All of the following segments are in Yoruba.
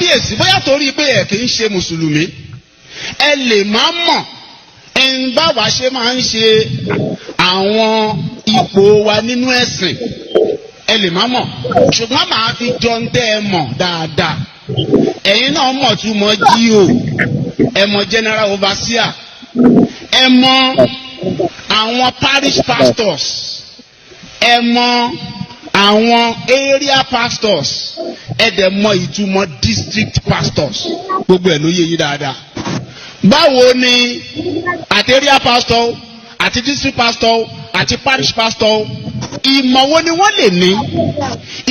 Kábíyèsí, bóyá torí pé ẹ kì í ṣe mùsùlùmí, ẹ lè má mọ̀ ẹn báwa ṣe máa ń ṣe àwọn ipò wa nínú ẹ̀sìn. Ẹ lè má mọ̀, ṣùgbọ́n màá fi jọ ń tẹ́ ẹ mọ̀ dáadáa. Ẹ̀yin náà mọ̀ tún mọ̀ G.O., ẹ mọ̀ general overseer, ẹ mọ̀ àwọn parish pastors, ẹ mọ̀ àwọn area pastors, ẹ dẹ̀ mọ̀ ìtumọ̀ district pastors. Gbogbo ẹ̀ ló yé yín dáadáa. Báwo ni àti area pastor, àti district pastor, àti parish pastor, ìmọ̀ wo ni wọ́n lè ní,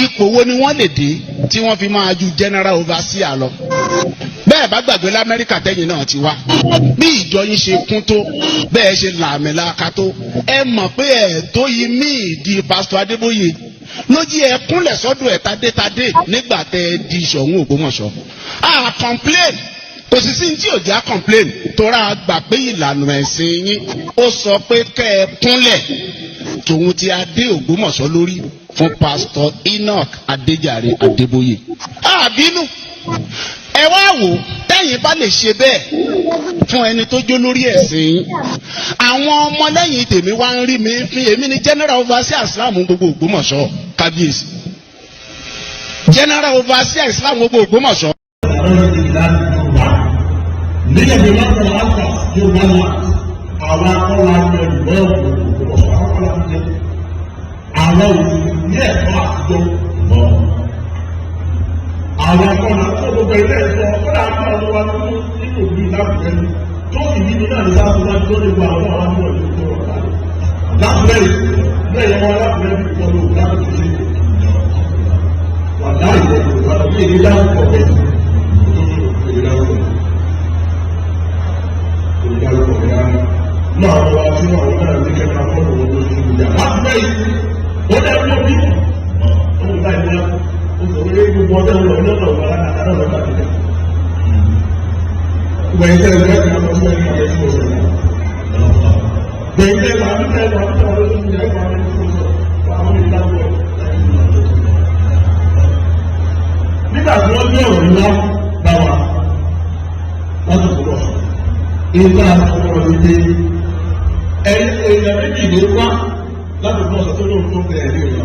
ipò wo ni wọ́n lè dé tí wọ́n fi máa ju general overseer lọ? Bẹ́ẹ̀ bá gbàgbé, l'Amẹ́ríkà tẹ́yìn náà ti wá, bí ìjọ yín ṣe kún tó, bẹ́ẹ̀ ṣe làmìlaka tó, ẹ mọ̀ pé ẹ̀ tó yí míì di Pásítọ̀ Adébóyè lójí. Ẹ kúnlẹ̀ sọ́dọ̀ ẹ̀ tadétadé nígbà tẹ́ ẹ di Ṣọ̀ún Ògbómọ̀ṣọ́. A complain, kò sì sí ní tí ò já complain, tóra gbà pé ìlànà ẹ̀sìn yín ó sọ pé kẹ́ ẹ kúnlẹ̀ tòun ti adé Ògbómọ̀ṣọ́ lórí fún Pásítọ̀ Enoch Adéjàre Adébóyè. Àbínú ẹ wá wò, tẹ́yìn bá lè ṣe bẹ́ẹ̀ fún ẹni tó jó lórí ẹ̀sìn yín, àwọn ọmọlẹ́yìn tèmi wá ń rí mi fi èmi ní general overseer Islam gbogbo Ògbómọ̀ṣọ́. Kábíyèsí, general overseer Islam gbogbo Ògbómọ̀ṣọ́. Nílẹ̀ Yorùbá sọ̀rọ̀ alfa Yorùbá land, àwọn akọ́lá ní ìwé Ògbómọ̀ṣọ́, àwọn akọ́lá ń jẹ́ àwọn òsì ní ẹ̀kọ́ àtijọ́ mọ́. Àwọn akọ́lá tó gbogbo ilé ẹ̀sọ́ kọ́lá àti àwọn wa tó nínú ìlú lábùrẹ́ tó sì nínú náà ní sáà tó wájú tó lè gba àwọn àwọn ìlú tó wà lábùrẹ́ yìí bẹ́ẹ̀ yẹn wọn lábùrẹ́ bí wọ́n lò lábùrẹ́ ṣe wà láì wọ́n lò wà ní èdè dárúkọ bẹ́ẹ̀, èdè dárúkọ, èdè dárúkọ bẹ́ẹ̀ náà. Àwọn wa tí wọ́n náà ní kẹta fọ́ọ̀nù wọn lóṣù ìjà lábùrẹ́ yìí wọ́n dẹ́ wọ́n bí wọ́n ní báyìí wọ́n ó sọ pé gbogbo ọjọ́ wọn lọ́nà ọ̀gá alága náà lọ́gbà tó dẹ̀. Gbẹ̀yìn tẹ́ ẹ̀ lọ́gbà tó sọ ní àwọn ẹ̀sìn ọ̀sẹ̀ náà. Gbẹ̀yìn tẹ́ ẹ̀ wà ní ẹ̀ wà ní àwọn ẹ̀sìn ọ̀sẹ̀ náà àwọn ìdáwọ̀. Nígbà tí wọ́n gbé ọ̀rọ̀ ńlá bá wa láti kó lọ, ìgbà ọ̀rọ̀ ìdè ẹ̀yìn èèyàn méjì ló wá láti fún ọ̀sẹ̀ tó lóun tó bẹ̀rẹ̀ ní ìlú.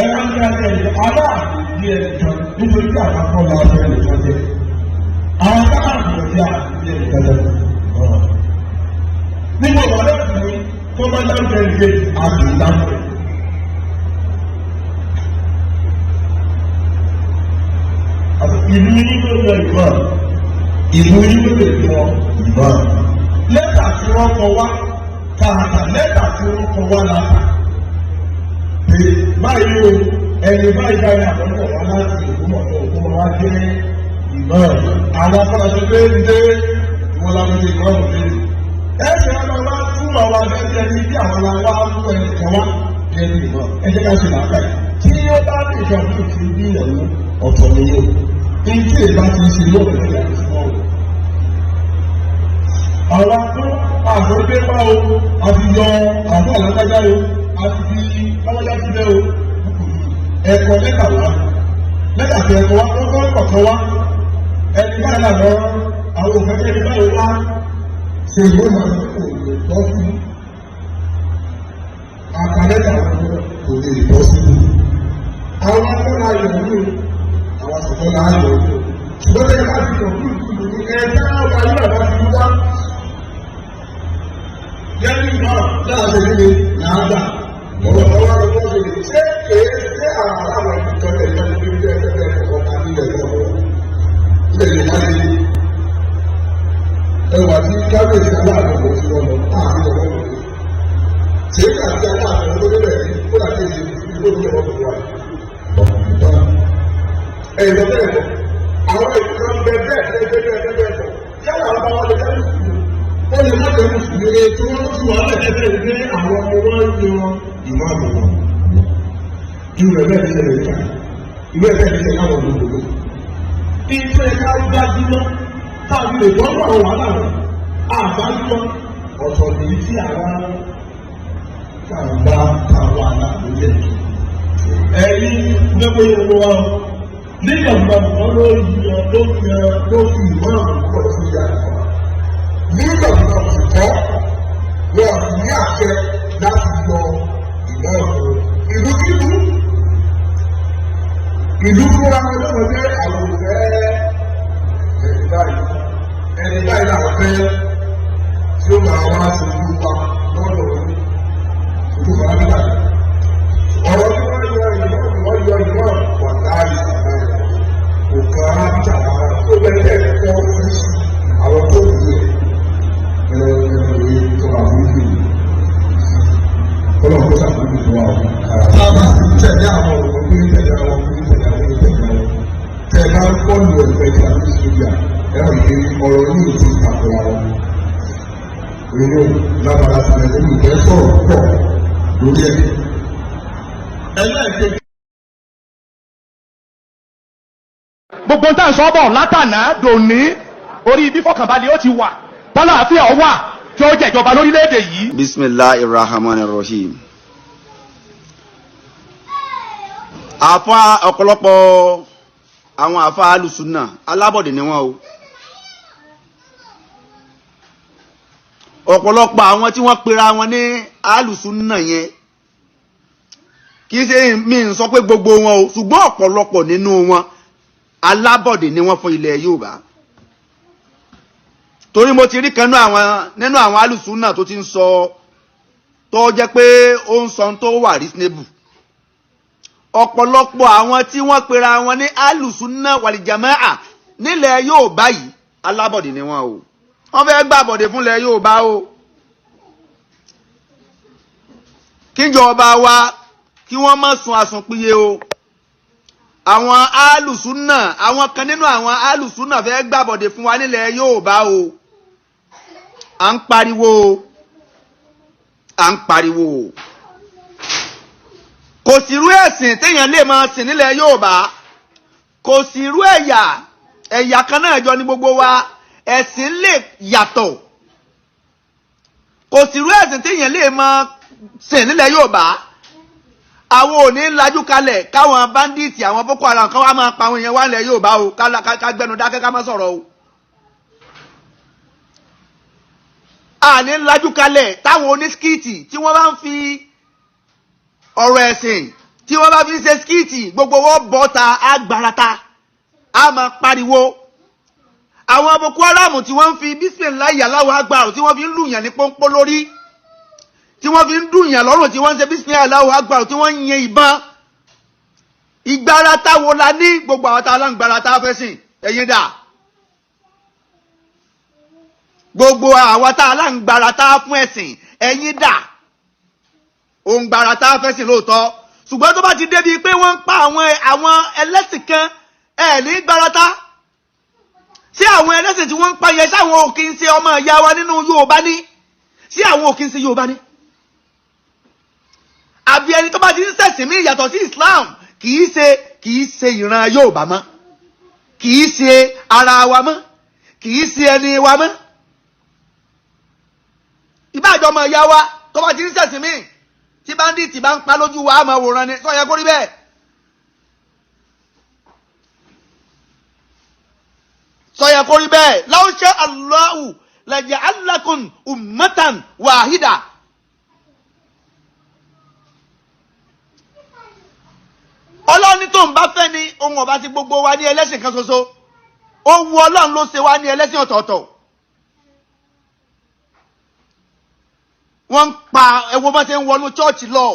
Ẹ máa ń gbé ẹni aláàbò bí ẹnìkan nítorí tí àwọn akọ́ la ọ̀sẹ̀ ẹnìkan jẹ. Àwọn aláàbò bí àbí ẹnìkan jẹ. Nígbà wà lẹ́sìn ní tó bá dárúkọ ẹnìkan àti ìdárúkọ. Ìlú yín ló lọ ìmọ̀, ìlú yín ló lè lọ ìmọ̀. Lẹ́tà tí wọ́n kọ wá tààtà, lẹ́tà tí wọ́n kọ wá láta. Pé báyìí o, ẹni báyìí báyìí àkọ́kọ́ wá láti Ògbómọ̀ṣọ́, Ògbómọ̀ wá jẹ́ ìmọ̀. Àwọn afọlọ́sọ pé ń dé ìwọ́n láwọn ṣe ìmọ̀ ọ̀hún dé. Ẹ ṣe wọn wá fún àwọn akẹ́kẹ́ ní bí àwọn aláwa mú ẹnìkan wá jẹ́ ìmọ̀. Ẹ jẹ́ ká ṣe làákà yìí. Tí ó bá ní ìjọba ti bí ìyàwó ọ̀tọ̀ nìyẹn. Ìdí ìbá ti ṣe yóò lè ṣe àìsàn àwọn tó àgbẹ̀gbẹ̀ wá o, a ti yọ àwọn àlágbájá o, a ti fi lágbájá sílẹ̀ o. Ẹ̀kọ́ lẹ́tà wá, lẹ́tà tí ẹ̀kọ́ wá kọ́kọ́ kọ̀ọ̀kan wá, ẹni báyìí là lọ àwọn òfẹ́fẹ́ ẹni báyìí wá ṣe ìwé màá kò lè tọ́ sí àkàlẹ́tà kò lè tọ́ sí. Àwọn akọ́lá ayọ̀ ní o, àwọn àsọ̀kọ́lá ayọ̀ ní o, ṣùgbọ́n tẹ́lẹ̀ bá ti kọ̀ fún ìlú ní ẹ̀ka ọba yóò bá ti wá yẹ́nì náà láàṣẹ nílé làágbà ọ̀rọ̀ ọ̀rọ̀ ọ̀rọ̀ ṣe lè ṣé kèé ṣé àwọn aláwọ̀ ìtọ́ ẹ̀ lọ́dún tó ń bẹ́ẹ̀ bẹ́ẹ̀ kọ̀ọ̀kan tàbí ilẹ̀ ìjọba ilẹ̀ Yorùbá ṣe ẹwà tí kábíyèsí aláàbò kò sí lọ́nà àti ọ̀rọ̀ ọ̀rọ̀ ṣé kà sí aláàbò tó débẹ̀ ní kó dà sí èsì ìlú tó lọ́wọ́ tó wà ẹ̀yìn lọ bẹ́ẹ̀ kọ́ àwọn ìkan bẹ bẹ́ẹ̀ bẹ́ẹ̀ bẹ́ẹ̀ bẹ́ẹ̀ bẹ́ẹ̀ kọ́ yálà àwọn bá wà lè jẹ́ mùsùlùmí, ó lè má jẹ́ mùsùlùmí, tí wọ́n ti wà lẹ́ẹ̀kẹ́ ní àwọn ọmọ wọn yan ìmọ̀ àbùkù irú rẹ̀ bẹ́ẹ̀ ní ṣẹlẹ̀ níta, irú ẹ̀ bẹ́ẹ̀ ní ṣẹlẹ̀ láwọn olùdókòwò. Ìfẹ́ ká gbájúmọ́ káàbí lè gbọ́ àwọn wàhálà rẹ̀ àgbájúmọ́ ọ̀tọ̀ nìyí tí àwa kàǹbá káwa lórí ẹ̀. Ẹ̀yin lẹ́kọ̀ọ́ yẹn ló wá o. Nígbà tí wọ́n ló yan ló yan ló fi ìmọ̀ràn pọ̀ sí ìyá rẹ̀. Nígbà tí wọ́n sì kọ́, wọ́n sì ní àṣẹ láti yọ ìmọ̀ràn ìlú kílù. Ìlú fúnra wọn lọ́wọ́ pé àwọn ò fẹ́ ẹni báyìí. Ẹni báyìí làwọn fẹ́ tí ó máa wá ṣojú wa lọ́dọ̀ orí. Ojú kan nígbà ọ̀rọ̀ tí wọ́n yọ ìmọ̀ràn wọ́n yọ ìmọ̀ràn wà láàyè kò kan arábíjà rárá tó bẹ́ẹ̀ bẹ́ẹ̀ kọ́ oríṣi àwọn tó wù ú ẹ̀ ẹ̀ ẹ̀ tó àforíjì ọlọ́run kó ṣàforíjì fún wa o. Tá a bá sì tẹ̀lé àwọn ọ̀rọ̀ pé tẹ̀lé àwọn pé tẹ̀lé àwọn pé tẹ̀lé àwọn tẹ̀ bá ń kọ́ lu ẹ̀fẹ̀ tí a fi ṣe ẹ̀rọ ìgbé ọ̀rọ̀ yìí ti takora wọn. Èyí ò lábala tilẹ̀ nínú ìfẹ́ sọ̀rọ̀ pọ̀ lórí ẹ̀. Ẹlẹ́ẹ̀kejì. Gbogbo ń tà ń sọ bọ̀ látànà dòní orí ibi fọkànbalẹ̀ ó ti wà, tálàáfíà ó wà tí ó jẹ̀jọba lórílẹ̀‐èdè yìí. Bisimilahi rahman rahim. Àfa ọ̀pọ̀lọpọ̀ àwọn àfa alùsùnà alábọ̀dé ni wọ́n o. Ọ̀pọ̀lọpọ̀ àwọn tí wọ́n pera wọn ní alùsùnà yẹn, kì í ṣe mi ń sọ pé gbogbo wọn o, ṣùgbọ́n ọ̀pọ̀lọpọ̀ nínú wọn alábọ̀dé ni wọ́n fún ilẹ̀ Yorùbá. Torí mo ti rí kan nínú àwọn alùsùnà tó ti ń sọ, tó jẹ́ pé ó ń sọ tó wà reasonable. Ọ̀pọ̀lọpọ̀ àwọn tí wọ́n pera wọn ní alùsùnà wàlìjàmáà nílẹ̀ Yorùbá yìí, alábọ̀dé ni wọ́n o. Wọ́n fẹ́ gbàbọ̀dé fúnlẹ̀ Yorùbá o. Kíjọba wa kí wọ́n má sun àsùnpìyè o. Àwọn alùsùnà, àwọn kan nínú àwọn alùsùnà fẹ́ gbàbọ̀dé fún wa nílẹ̀ Yorùbá o. À ń pariwo o, à ń pariwo o. Kò sí irú ẹ̀sìn téèyàn lè máa sìn nílẹ̀ Yorùbá, kò sí irú ẹ̀yà, ẹ̀yà kan náà jọ ní gbogbo wa, ẹ̀sìn lè yàtọ̀. Kò sí irú ẹ̀sìn téèyàn lè máa sìn nílẹ̀ Yorùbá. Àwọn ò ní lajú kalẹ̀ káwọn bandits, àwọn Boko Haram kan wá máa pa àwọn èèyàn wá nílẹ̀ Yorùbá o, ká gbẹnu dákẹ́ ká má sọ̀rọ̀ o. Àní lajú kalẹ̀ táwọn onískìtì tí wọ́n bá ń fi ọ̀rọ̀ ẹ̀sìn tí wọ́n bá fi ń ṣe skìtì, gbogbo wọn bọ́ta agbárata a máa pariwo. Àwọn Boko Haram tí wọ́n ń fi bísímìláì Allahu Akbar tí wọ́n fi ń lùyàn ní pọ́npọ́n lórí, tí wọ́n fi ń dùnyàn lọ́rùn, tí wọ́n ń ṣe bísímìláì Allahu Akbar, tí wọ́n ń yin ìbọn. Ìgbárata wo la ní? Gbogbo àwọn tá a láǹgbárata fẹ́ sìn ẹ̀yin dà? Gbogbo àwọn tá a láǹgbárata fún ẹ̀sìn ẹ̀yin dà? Òǹgbárata fẹ́ sìn lóòótọ́, ṣùgbọ́n tó bá ti débi pé wọ́n ń pa àwọn ẹlẹ́sìn kan, ẹ̀ ní gbárata. Ṣé àwọn ẹlẹ́sìn tí wọ́n ń pa yẹn, sáwọn ò kí ń ṣe ọmọ ìyá wa nínú Yorùbá ní? Ṣé àwọn ò kí ń ṣe Yorùbá ní? Àbí ẹni tó bá ti ń ṣẹ̀sìn mí ìyàtọ̀ sí Islam kì í ṣe ìran Yorùbá mọ́, kì í ṣe ara wa mọ́, kì í ṣe ẹni wa mọ́. Ìbáàjọ́ ọmọ ìyá wa tó bá ti ń ṣẹ̀sìn mí, tí báńdíìtì bá ń pa lójú wa, á máa wòran ni. Sọ yẹ kó rí bẹ́ẹ̀? Sọ yẹ kó rí bẹ́ẹ̀? Law sha Allahu laja'alakum ummatan wahida. Ọlọ́run ní tó ń bá fẹ́ ni ohun ọba ti gbogbo wa ní ẹlẹ́sìn kan ṣoṣo. Ó wu Ọlọ́run ló ṣe wá ní ẹlẹ́sìn ọ̀tọ̀ọ̀tọ̀. Wọ́n ń pa ẹwọ́ bá ṣe ń wọnú chọ́ọ̀chì lọ.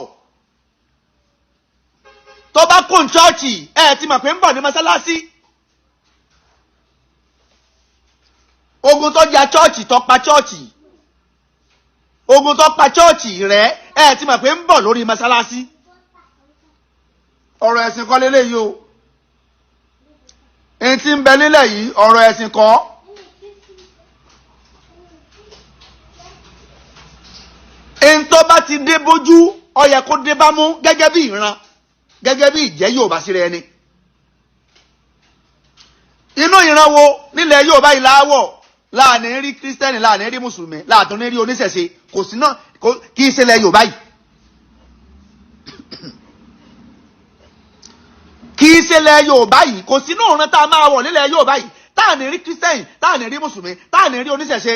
Tó bá kó chọ́ọ̀chì, ẹ ti mọ̀ pé ń bọ̀ ní mọ́sálásí. Ogun tó ja chọ́ọ̀chì tó pa chọ́ọ̀chì. Ogun tó pa chọ́ọ̀chì rẹ̀, ẹ ti mọ̀ pé ń bọ̀ lórí mọ́sálásí. Ọ̀rọ̀ ẹ̀sìn kọ́ lélẹ́yìí o. Ẹni tí ń bẹ nílẹ̀ yìí, ọ̀rọ̀ ẹ̀sìn kọ́. Ẹni tó bá ti dé bójú, ó yẹ kó dé bá mú gẹ́gẹ́ bí ìran, gẹ́gẹ́ bí ìjẹ́ Yorùbá sí rẹ ni. Inú ìran wo nílẹ̀ Yorùbá yìí láwọ̀ láàní rí Kírísítẹ́nì, láàní rí Mùsùlùmí, láàtún ní rí oníṣẹ̀ṣe, kò sí náà kì í ṣẹlẹ̀ Yorùbá yìí. Kì í ṣe ilẹ̀ Yorùbá yìí, kò sínú òran tá a máa wọ̀ nílẹ̀ Yorùbá yìí tá à ní rí Christian, tá à ní rí Mùsùlùmí, tá à ní rí oníṣẹ̀ṣe.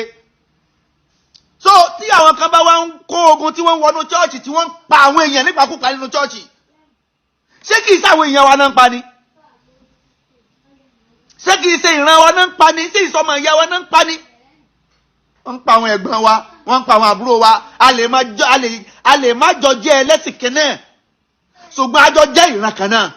So tí àwọn kan bá wá ń kó ogun, tí wọ́n ń wọnú chọ́ọ̀chì, tí wọ́n ń pa àwọn èèyàn nípakúpa nínú chọ́ọ̀chì, ṣé kìí ṣe àwọn èèyàn wa náà ń pa ni? Ṣé kìí ṣe ìran wa náà ń pa ni? Ṣé ìsọmọ ìyá wa náà ń pa ni? Wọ́n ń pa àwọn ẹ̀gbọ́n wa, wọ́n ń pa àwọn àbúrò wa. A lè má jọ jẹ́ ẹlẹ́sìn kan náà, ṣùgbọ́n a jọ jẹ́ ìran kan náà.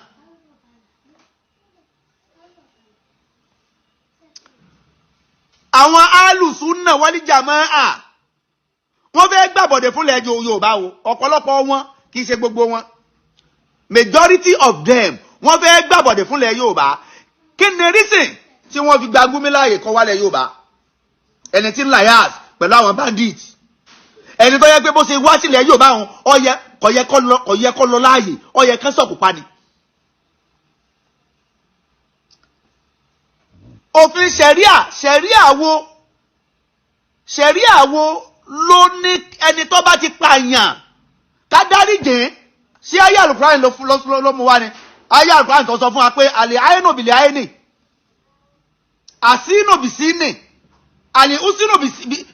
Àwọn alùsùnà wal jamaa, wọ́n fẹ́ gbàbọ̀dẹ̀ fúnlẹ̀ Yorùbá o. Ọ̀pọ̀lọpọ̀ wọn, kì í ṣe gbogbo wọn, majority of them, wọ́n fẹ́ gbàbọ̀dẹ̀ fúnlẹ̀ Yorùbá. Kí ni reason tí wọ́n fi gba Gumi láàyè kọ́ wálẹ̀ Yorùbá, ẹni tí ń lias pẹ̀lú àwọn bandits, ẹni tó yẹ pé bó ṣe wá sílẹ̀ Yorùbá òun ọyẹ kò yẹ kó lọ láàyè, ó yẹ kán sọ̀kù pa ni? Òfin ṣẹ̀ríà, ṣẹ̀ríà wo ló ní ẹni tó bá ti pààyàn ká dáríjìn? Sí ayé àlùkùránì ló mú wá ni? Ayé àlùkùránì tó sọ fún wa pé العين بالعين، السن بالسن، الأذن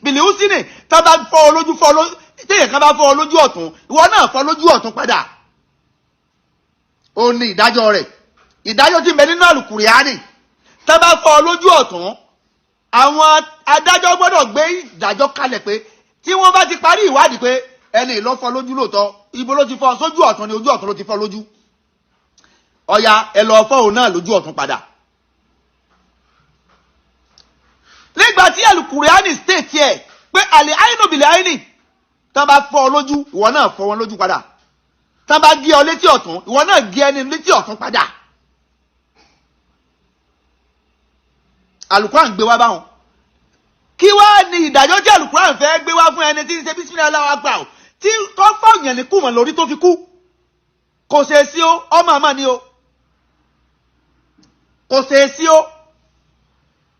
بالأذن, tá bá fọ́ ọ lójú, fọ́ ọ lójú, téèyàn kan bá fọ́ ọ lójú ọ̀tún, ìwọ náà fọ́ lójú ọ̀tún padà. Ó ní ìdájọ́ rẹ̀, ìdájọ́ tí ń bẹ nínú àlùkùránì. Tá bá fọ́ ọ lójú ọ̀tún, àwọn adájọ́ gbọ́dọ̀ gbé ìdájọ́ kalẹ̀ pé tí wọ́n bá ti parí ìwádìí pé ẹni ìlọ́ fọ́ lójú lóòótọ́, ibo ló ti fọ́? Sójú ọ̀tún ni, ojú ọ̀tún ló ti fọ́ lójú. Ọ̀ya, ẹ lọ fọ́ òun náà lójú ọ̀tún padà. Nígbà tí àlùkùránì state ẹ̀ pé العين بالعين, tá bá fọ́ ọ lójú, ìwọ náà fọ́ wọn lójú padà. Tá bá gé ọ létí ọ̀tún, ìwọ náà gé ẹni létí ọ̀tún padà. Àlùkùránì gbé wá báwọn. Kí wá ní ìdájọ́ tí àlùkùránì fẹ́ gbé wá fún ẹni tí ń ṣe بسم الله الله أكبر, tí tó fọyàn ní kùmọ̀ lórí tó fi kú? Kò ṣe é sí ó, ọmọ àmà ni o, kò ṣe é sí ó.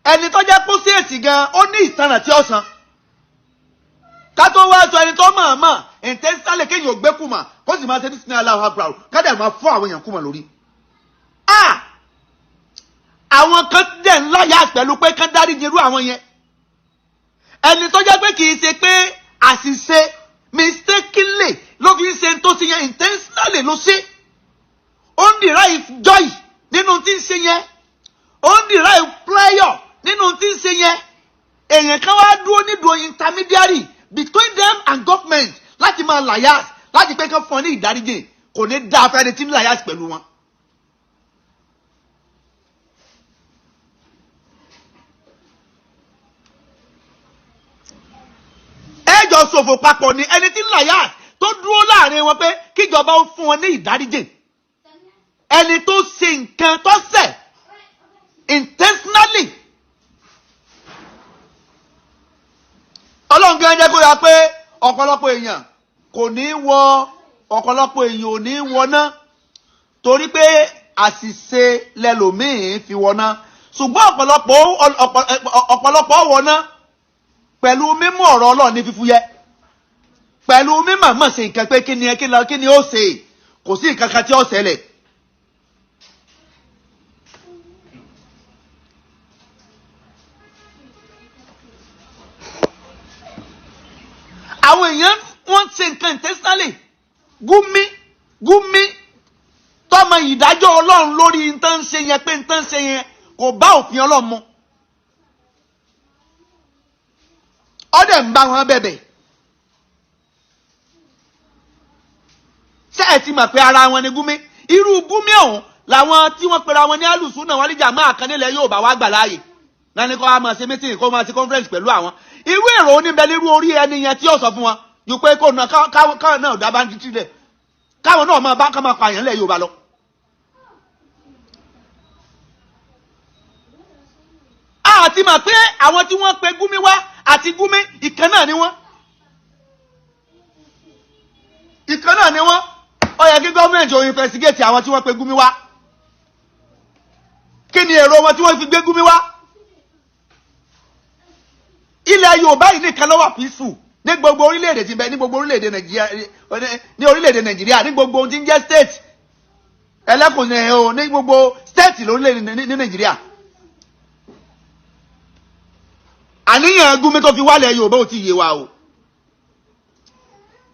Ẹni tó jẹ́ kó sí èsì gan, ó ní ìtanràn tí ó san, ká tó wá sọ ẹni tó mọ̀ mọ̀ intentionally, kéèyàn ò gbé kùmọ̀ kó sì máa ṣe بسم الله الله أكبر, ká dẹ̀ máa fọ́ àwọn èèyàn kùmọ̀ lórí. Àwọn kan dẹ̀ ń láyà pẹ̀lú pé kán dáríjì irú àwọn yẹn. Ẹni tó jẹ́ pé kì í ṣe pé àṣìṣe, mistakenly ló fi ń ṣe tó ṣe yẹn, intentionally ló ṣe, ó ń derive joy nínú tí ń ṣe yẹn, ó ń derive pleasure nínú tí ń ṣe yẹn. Èèyàn kan wá dúró nídùú intermediary between them and government láti máa lias, láti pé kán fún ọ ní ìdáríjì. Kò ní dáa fẹ́ni tí ń lias pẹ̀lú wọn. Ẹjọ́ ṣòfò papọ̀ ni ẹni tí ń lias tó dúró láàrin wọn pé kíjọba ó fún wọn ní ìdáríjì. Ẹni tó ṣe nǹkan tó ṣẹ̀ intentionally, Ọlọ́run gan jẹ́ kó yà pé ọ̀pọ̀lọpọ̀ èèyàn kò ní wọ, ọ̀pọ̀lọpọ̀ èèyàn ò ní wọná, torí pé àṣìṣe lẹlòmíín fi wọná, ṣùgbọ́n ọ̀pọ̀lọpọ̀ wọná pẹ̀lú mímú ọ̀rọ̀ Ọlọ́run ní fífúyẹ́, pẹ̀lú mímọ̀ mọ̀ ṣe nǹkan pé kí ni kí ni ó ṣe, kò sí nǹkan kan tí ó ṣẹlẹ̀. Àwọn èèyàn, wọ́n ṣe nǹkan intentionally. Gumi, Gumi tọmọ ìdájọ́ Ọlọ́run lórí nǹkan ṣe yẹn, pé nǹkan ṣe yẹn kò bá òfin Ọlọ́run mu, ọdẹ ń bá wọn bẹ̀bẹ̀. Ṣé ẹ ti mọ̀ pé ara wọn ni Gumi? Irú Gumi ọ̀hún làwọn tí wọ́n pera wọn ní alùsùn náà wọ́n lè jà máa kan nílẹ̀ yóò bá wá gbà láàyè náà ní kó wá máa ṣe meeting, kó máa ṣe conference pẹ̀lú àwọn. Irú èrò oníbẹ̀ nírú orí ẹni yẹn tí yóò sọ fún wọn ju pé kó náà káwọn náà dá banditry lẹ̀, káwọn náà máa bá ká máa pààyàn lẹ̀ Yorùbá lọ. Àti mọ̀ pé àwọn tí wọ́n pe Gumi wá àti Gumi, ìkan náà ni wọ́n, ìkan náà ni wọ́n. Ó yẹ kí gọ́ọ̀mẹ̀ntì ò investigate àwọn tí wọ́n pe Gumi wá. Kí ni èrò wọn tí wọ́n fi gbé Gumi wá? Ilẹ̀ Yorùbá yìí nìkan ló wà peaceful ní gbogbo orílẹ̀-èdè tí ń bẹ ní gbogbo orílẹ̀-èdè Nàìjíríà, ní orílẹ̀-èdè Nàìjíríà, ní gbogbo ohun tí ń jẹ́ state. Ẹlẹ́kùn ní o ní gbogbo state lórílẹ̀ ní Nàìjíríà. Àníyàn Gumi tó fi wálẹ̀ Yorùbá ò tí ì yé wa o.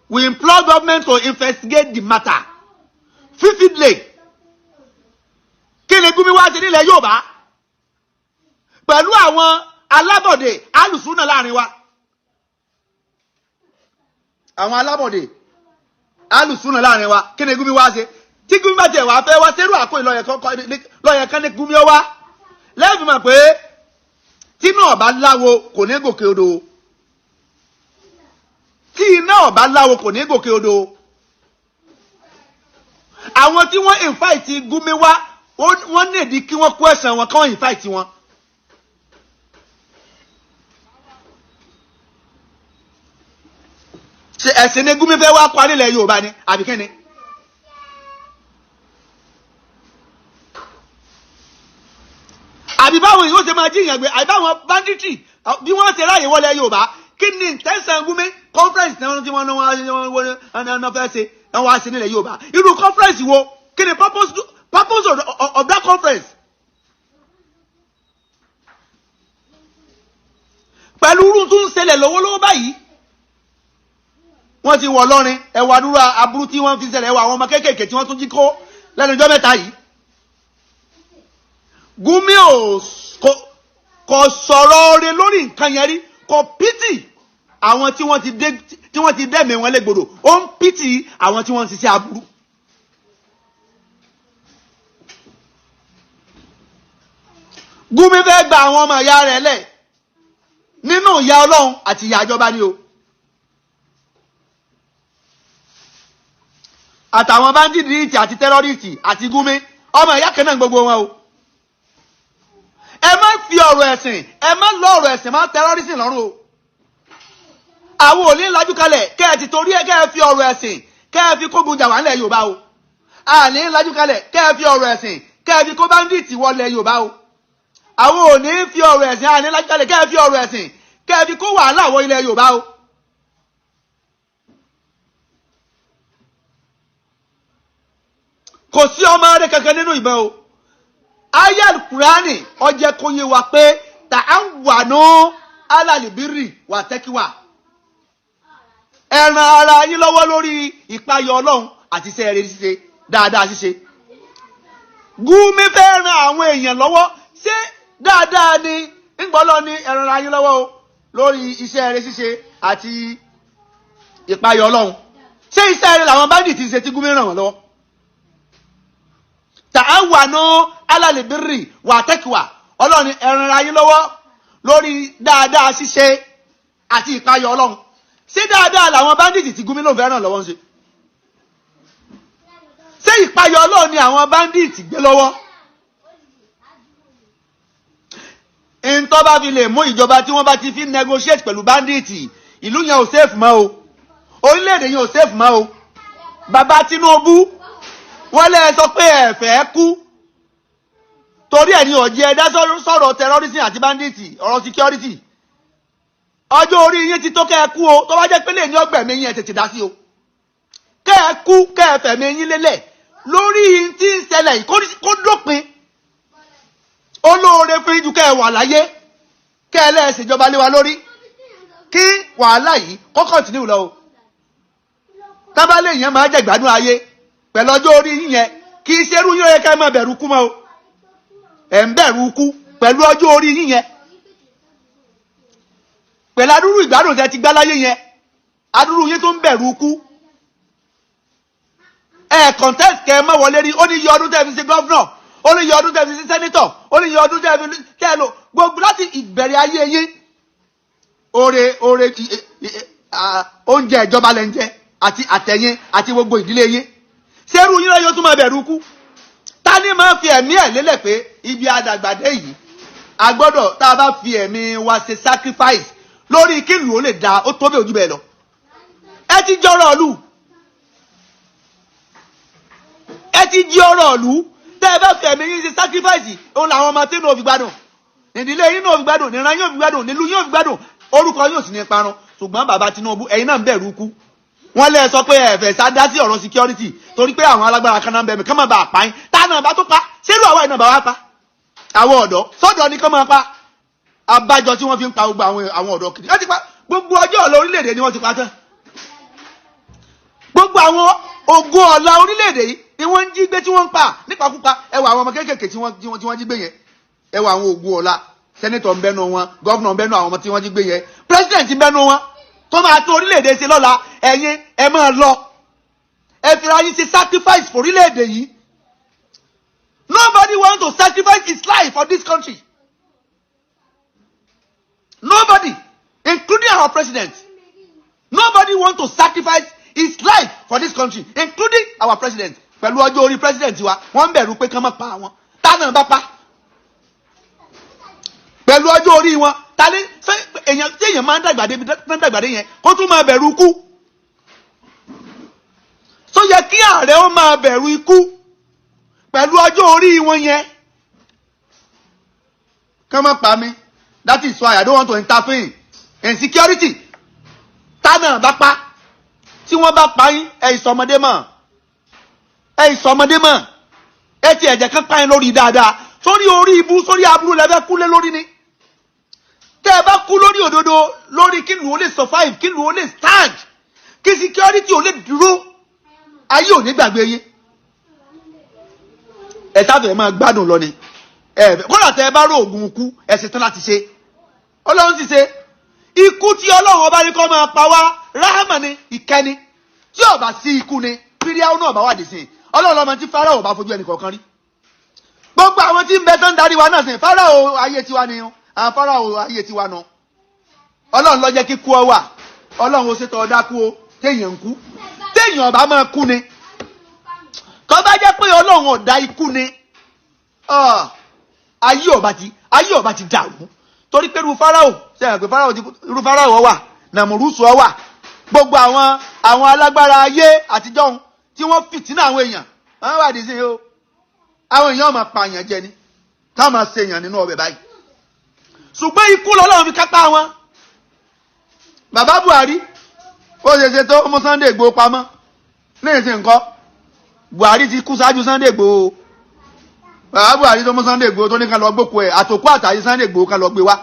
We implore government to investigate the matter vividly. Kí ni Gumi wá sí nílẹ̀ Yorùbá pẹ̀lú àwọn alábọ̀dé alùsùnà láàrin wa? Àwọn alábọ̀dé alùsùnà láàrin wa, kí ni Gumi wá ṣe? Tí Gumi bá tiẹ̀ wá fẹ́ wá sẹ́rù àkó lọ́yẹ̀ kan ní Gumi ó wá lẹ́ẹ̀fì mọ̀ pé tí iná ọ̀bá láwo kò ní gòkè odò. Tí iná ọ̀bá láwo kò ní gòkè odò. Àwọn tí wọ́n invite Gumi wá, wọ́n nìdí kí wọ́n kó ẹ̀sán wọn kí wọ́n invite wọn. Ṣe ẹ̀sìn ni Gumi fẹ́ wá parí ilẹ̀ Yorùbá ni àbí kí ni? Àbí báwọn yóò ṣe máa jíyàn gbé, àbí báwọn banditry bí wọ́n ṣe ráàyè wọlé Yorùbá? Kí ni intention Gumi? Conference náà tí wọ́n náà fẹ́ ṣe, wọ́n wá sí nílẹ̀ Yorùbá, irú conference wo? Kí ni purpose of that conference? Pẹ̀lú irú tó ń ṣẹlẹ̀ lọ́wọ́lọ́wọ́ báyìí, wọ́n ti wọ̀ lọ́rin ẹ̀wà àdúrà aburú tí wọ́n fi ṣẹlẹ̀, ẹ̀wà àwọn ọmọ kéékèèké tí wọ́n tún jí kó lẹ́nu ọjọ́ mẹ́ta yìí. Gumi ò kò sọ̀rọ̀ oore lórí nǹkan yẹn rí. Kò pítì àwọn tí wọ́n ti dé tí wọ́n ti dẹ́mi wọn légbodò. Ó ń pítì àwọn tí wọ́n ń ṣiṣẹ́ aburú. Gumi fẹ́ gba àwọn ọmọ ìyá rẹ̀ lẹ̀ nínú ìyà Ọlọ́run àti ìyà ìjọba ni o. Àtàwọn bandits àti tẹ́rọ́rìstì àti Gumi, ọmọ ìyá kan náà gbogbo wọn o. Ẹ má fi ọ̀rọ̀ ẹ̀sìn, ẹ má lọ ọ̀rọ̀ ẹ̀sìn má tẹ́rọ́rìsì lọ́rùn o. Àwọn ò ní lajú kalẹ̀ kẹ́ ẹ ti torí ẹ kẹ́ ẹ fi ọ̀rọ̀ ẹ̀sìn kẹ́ ẹ fi kógun jà wá nílẹ̀ Yorùbá o. Àní lajú kalẹ̀ kẹ́ ẹ fi ọ̀rọ̀ ẹ̀sìn kẹ́ ẹ fi kó bandits wọlé Yorùbá o. Àwọn ò ní fi ọ̀rọ̀ ẹ̀sìn, àní lajú kalẹ̀ kẹ́ ẹ fi ọ̀rọ̀ ẹ̀sìn kẹ́ ẹ fi kó wàhálà wọ ilẹ̀ Yorùbá o. Kò sí ọmọ rẹ kankan nínú ìbọn o. Aya Kùránì ó jẹ́ kó yé wa pé ta'awwanu alal-birri wa taqwa. Ẹ ran ara yín lọ́wọ́ lórí ìpayọ̀ Ọlọ́run àti iṣẹ́ rere ṣíṣe, dáadáa ṣíṣe. Gumi fẹ́ ran àwọn èèyàn lọ́wọ́ ṣé dáadáa ni ńgbọ́lọ́ ni ẹ ran ara yín lọ́wọ́ o lórí iṣẹ́ rere ṣíṣe àti ìpayọ̀ Ọlọ́run. Ṣé iṣẹ́ rere làwọn bandits ti ṣe tí Gumi ràn wọ́n lọ́wọ́? Ta'awwanu alal-birri wa taqwa. Ọlọ́run ni ẹ ran ara yín lọ́wọ́ lórí dáadáa ṣíṣe àti ìpayọ̀ Ọlọ́run. Ṣé dáadáa làwọn bandits tí Gumi ló fẹ́ ràn lọ́wọ́ ń ṣe? Ṣé ìpayọ̀ Ọlọ́run ni àwọn bandits gbé lọ́wọ́? Ntọ́ bá fi lè mú ìjọba tí wọ́n bá ti fi negotiate pẹ̀lú bandits, ìlú yẹn ò safe mọ́ o, orílẹ̀-èdè yẹn ò safe mọ́ o. Bàbá Tinubu, wọ́n lẹ́ sọ pé ẹ fẹ́ kú torí ẹ̀ ní ọ̀jẹ̀ ẹ̀dá sọ̀rọ̀ terrorism àti bandits, ọ̀rọ̀ security. Ọjọ́ orí yín ti tó kẹ́ ẹ kú o. Tó bá jẹ́ pé lè ní ọgbẹ̀mí yín, ẹ tètè dá sí o. Kẹ́ ẹ kú, kẹ́ ẹ fẹ̀mí yín lélẹ̀ lórí tí ń ṣẹlẹ̀ yìí kó dópin. Olóore fún yín ju kẹ́ ẹ wà láyé kẹ́ ẹ lẹ́ẹ̀ ṣèjọba lé wa lórí kí wàhálà yìí kó kọ̀ntínú lọ o. Tábàlẹ̀ yẹn máa jẹ́ ìgbádùn ayé pẹ̀lú ọjọ́ orí yín yẹn, kì í ṣerú yín ó yẹ ká ẹ máa bẹ̀rù kú mọ́ o. Ẹ̀ ń bẹ̀rù kú pẹ̀lú ọjọ́ orí yín yẹn, pẹ̀lú adúrú ìgbádùn tẹ́ ti gbá láyé yẹn, adúrú yín tó ń bẹ̀rù kú. Ẹ contest kẹ́ ẹ má wọlé rí. Ó ní iye ọdún tẹ́ fi ṣe gọ́vnọ̀, ó ní iye ọdún tẹ́ fi ṣe sẹ́nítọ̀, ó ní iye ọdún tẹ́ fi tẹ́ lò gbogbo láti ìbẹ̀rẹ̀ ayé yín. Oore oore oúnjẹ ìjọba lẹ́ ń jẹ àti àtẹ̀yìn àti gbogbo ìdílé yín. Ṣerú yín lọ́yọ́ tún máa bẹ̀rù kú? Ta ni máa fi ẹ̀mí ẹ̀ lélẹ̀ pé ibi àdàgbàdé yìí a gbọ́dọ̀ tá a bá fi ẹ̀mí wa ṣe sacrifice lórí kí ìlú ó lè da, ó tó bẹ́ẹ̀ ojú bẹ́ẹ̀ lọ. Ẹ ti jọrọ̀ ọ̀lù, ẹ ti jí ọ̀rọ̀ ọ̀lù. Tẹ́ ẹ bá fi ẹ̀mí yín ṣe sacrifice, òun làwọn ọmọ tí inú òfin gbádùn, ìdílé yín náà fi gbádùn, ìran yín ò fi gbádùn, nílùú yín ò fi gbádùn, orúkọ yín ò sì ní parun. Ṣùgbọ́n bàbá Tinubu, ẹ̀yin náà ń bẹ̀rù kú. Wọ́n lè sọ pé ẹ̀fẹ̀ sá dá sí ọ̀rọ̀ security torí pé àwọn alágbára kan náà ń bẹ̀ mí kán má bàa pa yín. Tá náà bá tó pa, ṣérú àwa iná bá wá pa? Àwọn ọ̀dọ́ sọ́dọ̀ ni kán máa pa. Abájọ tí wọ́n fi ń pa gbogbo àwọn ọ̀dọ́ kiri. Wọ́n ti pa gbogbo ọjọ́ ọ̀la orílẹ̀-èdè ni wọ́n ti pa tán. Gbogbo àwọn ògo ọ̀la orílẹ̀-èdè yìí ni wọ́n ń jí gbé tí wọ́n ń pa nípakúpa. Ẹ wo àwọn ọmọ kéékèèké tí wọ́n jí gbé yẹn. Ẹ wo àwọn ògo ọ̀la, senator ń bẹ́nu wọn, governor ń bẹ́nu àwọn ọmọ tí wọ́n jí gbé yẹn, president ń bẹ́nu wọn tó máa tó orílẹ̀-èdè ṣe lọ́la. Ẹ̀yin ẹ máa lọ, ẹ fira yín ṣe sacrifice for orílẹ̀-èdè yìí. Nobody want to sacrifice his life for this country, nobody, including our president. Nobody want to sacrifice his life for this country, including our president. Pẹ̀lú ọjọ́ orí president wa, wọ́n ń bẹ̀rù pé kán má pa àwọn. Tá náà bá pa pẹ̀lú ọjọ́ orí wọn, ta ni ṣé èèyàn tí èèyàn máa ń dàgbà débi tán dàgbà dé yẹn kó tún máa bẹ̀rù ikú? Tó yẹ kí ààrẹ ó máa bẹ̀rù ikú pẹ̀lú ọjọ́ orí wọn yẹn? Kán má pa mí, that is why I don't want to interfere in security. Tá náà bá pa, tí wọ́n bá pa yín, ẹ ìsọmọdé mọ̀, ẹ ìsọmọdé mọ̀. Ẹ ti ẹ̀jẹ̀ kan pa yín lórí dáadáa, sórí orí ibú, sórí aburú lẹ́fẹ́ kúlé lórí ni. Tẹ́ ẹ bá kú lórí òdodo, lórí kí lù ó lè survive, kí lù ó lè stand, kí security ó lè dúró, ayé ò ní gbàgbé yín. Ẹ sáfẹ́ máa gbádùn lọ ni. Ẹ kódà tẹ́ ẹ bá rò oògùn ikú, ẹ ṣe tán láti ṣe. Ọlọ́run sì ṣe ikú tí Ọlọ́run ọba ní kó máa pa wá, ráhámà ni, ìkẹ́ni. Tí ó bá sí ikú ni, fíríàwó náà bá wà dé sí i. Ọlọ́run lọ́mọ tí Fáráò bá fojú ẹnì kọ̀ọ̀kan rí. Gbogbo àwọn tí ń bẹ tó ń darí wa náà sìn, Fáráò ayé tiwa ni, àwọn Fáráò ayé tiwa nù. Ọlọ́run ló jẹ́ kí kú ọ wà. Ọlọ́run ó ṣètò ọ̀dá kú o. Téèyàn ń kú, téèyàn ọba máa kú ni, tó bá jẹ́ pé Ọlọ́run ọ̀dá ikú ni, ayé ọba ti dàrú. Torí pé irú Fáráò sẹ́yìn pé Fáráò ti irú Fáráò wà, Nàmúrúsù ọ wà, gbogbo àwọn alágbára ayé àtijọ́ ohun tí wọ́n fìtínà àwọn èèyàn, wọ́n wà dì sí o. Àwọn èèyàn máa pààyàn jẹ ni, táwọn máa ṣe èèyàn nínú ọbẹ̀ báyìí. Ṣùgbọ́n ikú lọ́lọ́run fi kápá wọn. Bàbá Buhari ó ṣe ṣe tó mú Sunday Igboho pamọ́ ní ìsìn nǹkan. Buhari ti kú ṣáájú Sunday Igboho. Bàbá Buhari tó mú Sunday Igboho, tó ní ká lọ gbókù ẹ̀, àtòkú àtàyè Sunday Igboho ká lọ gbé wá,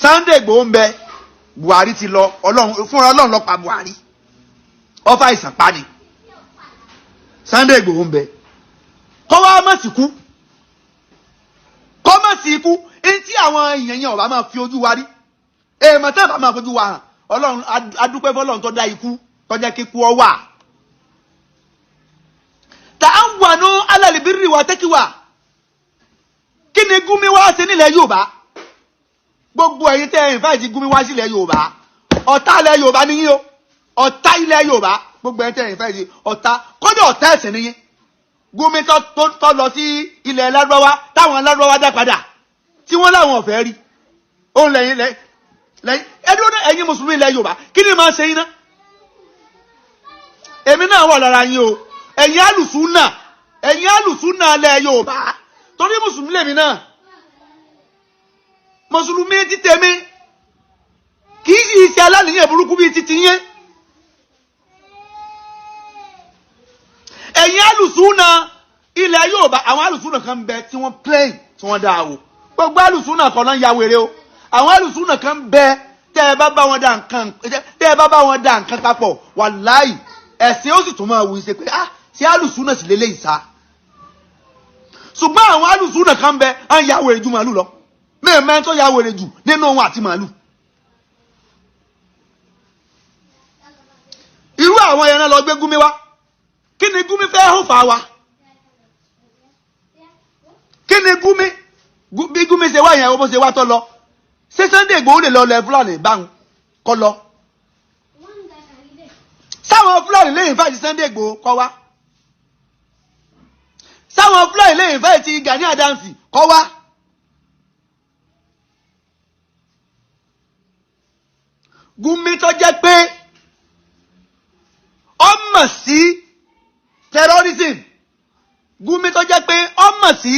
Sunday Igboho ń bẹ, Buhari ti lọ. Ọlọ́run fúnra Ọlọ́run ló pa Buhari, ọfà ìsàn pa ni. Sunday Igboho ń bẹ, kọ́ wá má sì kú, kọ́ má sì kú. Ní tí àwọn èèyàn yẹn ọba máa fi ojú wa rí, èèmọ̀ tẹ́ bá máa fojú wa hàn. Ọlọ́run, adúpẹ́ fọlọ́run tó dá ikú, tó jẹ́ kíkú ọ wà. Ta'awwanu 'alal birri wa taqwa. Kí ni Gumi wá sí nílẹ̀ Yorùbá? Gbogbo ẹ̀yin tẹ́ ẹ̀yin fáìtì Gumi wá sílẹ̀ Yorùbá, ọ̀tá ilẹ̀ Yorùbá nìyí o, ọ̀tá ilẹ̀ Yorùbá. Gbogbo ẹ̀yin tẹ́ ẹ̀yin fáìtì, ọ̀tá, kọ́dọ̀ ọ̀tá ẹ̀sìn nìyí. Gumi tó lọ sí ilẹ̀ Lárúbáwá, táwọn Lárúbáwá dá padà, tí wọ́n láwọn ọ̀fẹ́ rí òun lẹ́yìn lẹ́yìn ẹdúró náà. Ẹ̀yin mùsùlùmí ilẹ̀ Yorùbá, kí ni máa ṣe yín ná? Èmi náà wà lára yín o. Ẹ̀yin alùsùnà, ẹ̀yin alùsùnà ilẹ̀ Yorùbá, torí mùsùlùmí lèmi náà. Mùsùlùmí ti tèmi kì í sì ṣe aláníyàn burúkú bíi titi yẹn. Ẹ̀yin alùsùnà ilẹ̀ Yorùbá, àwọn alùsùnà kan bẹ tí wọ́n plain, tí wọ́n dáa o. Gbogbo alùsùnà kan náà ya wèrè o. Àwọn alùsùnà kan bẹ, tẹ́ ẹ bá bá wọn dá nǹkan, tẹ́ ẹ bá bá wọn dá nǹkan papọ̀, wàláì, ẹ̀sìn ó sì tún máa wù í ṣe pé, ah, ṣé alùsùnà sì lélẹ́yìí sá? Ṣùgbọ́n àwọn alùsùnà kan bẹ à ń ya wèrè ju màálù lọ. Mẹ́ẹ̀mẹ́ tó ya wèrè jù nínú wọn àti màálù. Irú àwọn ẹran lọ gbé Gumi wá. Kí ni Gumi fẹ́ hó fà wá? Kí ni Gumi, bí Gumi ṣe wá yẹn, bó ṣe wá tó lọ, ṣé Sunday Igboho lè lọ lẹ Fúlàní báwọn kọ lọ? Sáwọn Fúlàní lẹ́yìn fàájì Sunday Igboho kọ wá? Sáwọn Fúlàní lẹ́yìn fàájì Gani Adams kọ wá? Gumi tó jẹ́ pé ó mọ̀ sí terrorism, Gumi tó jẹ́ pé ó mọ̀ sí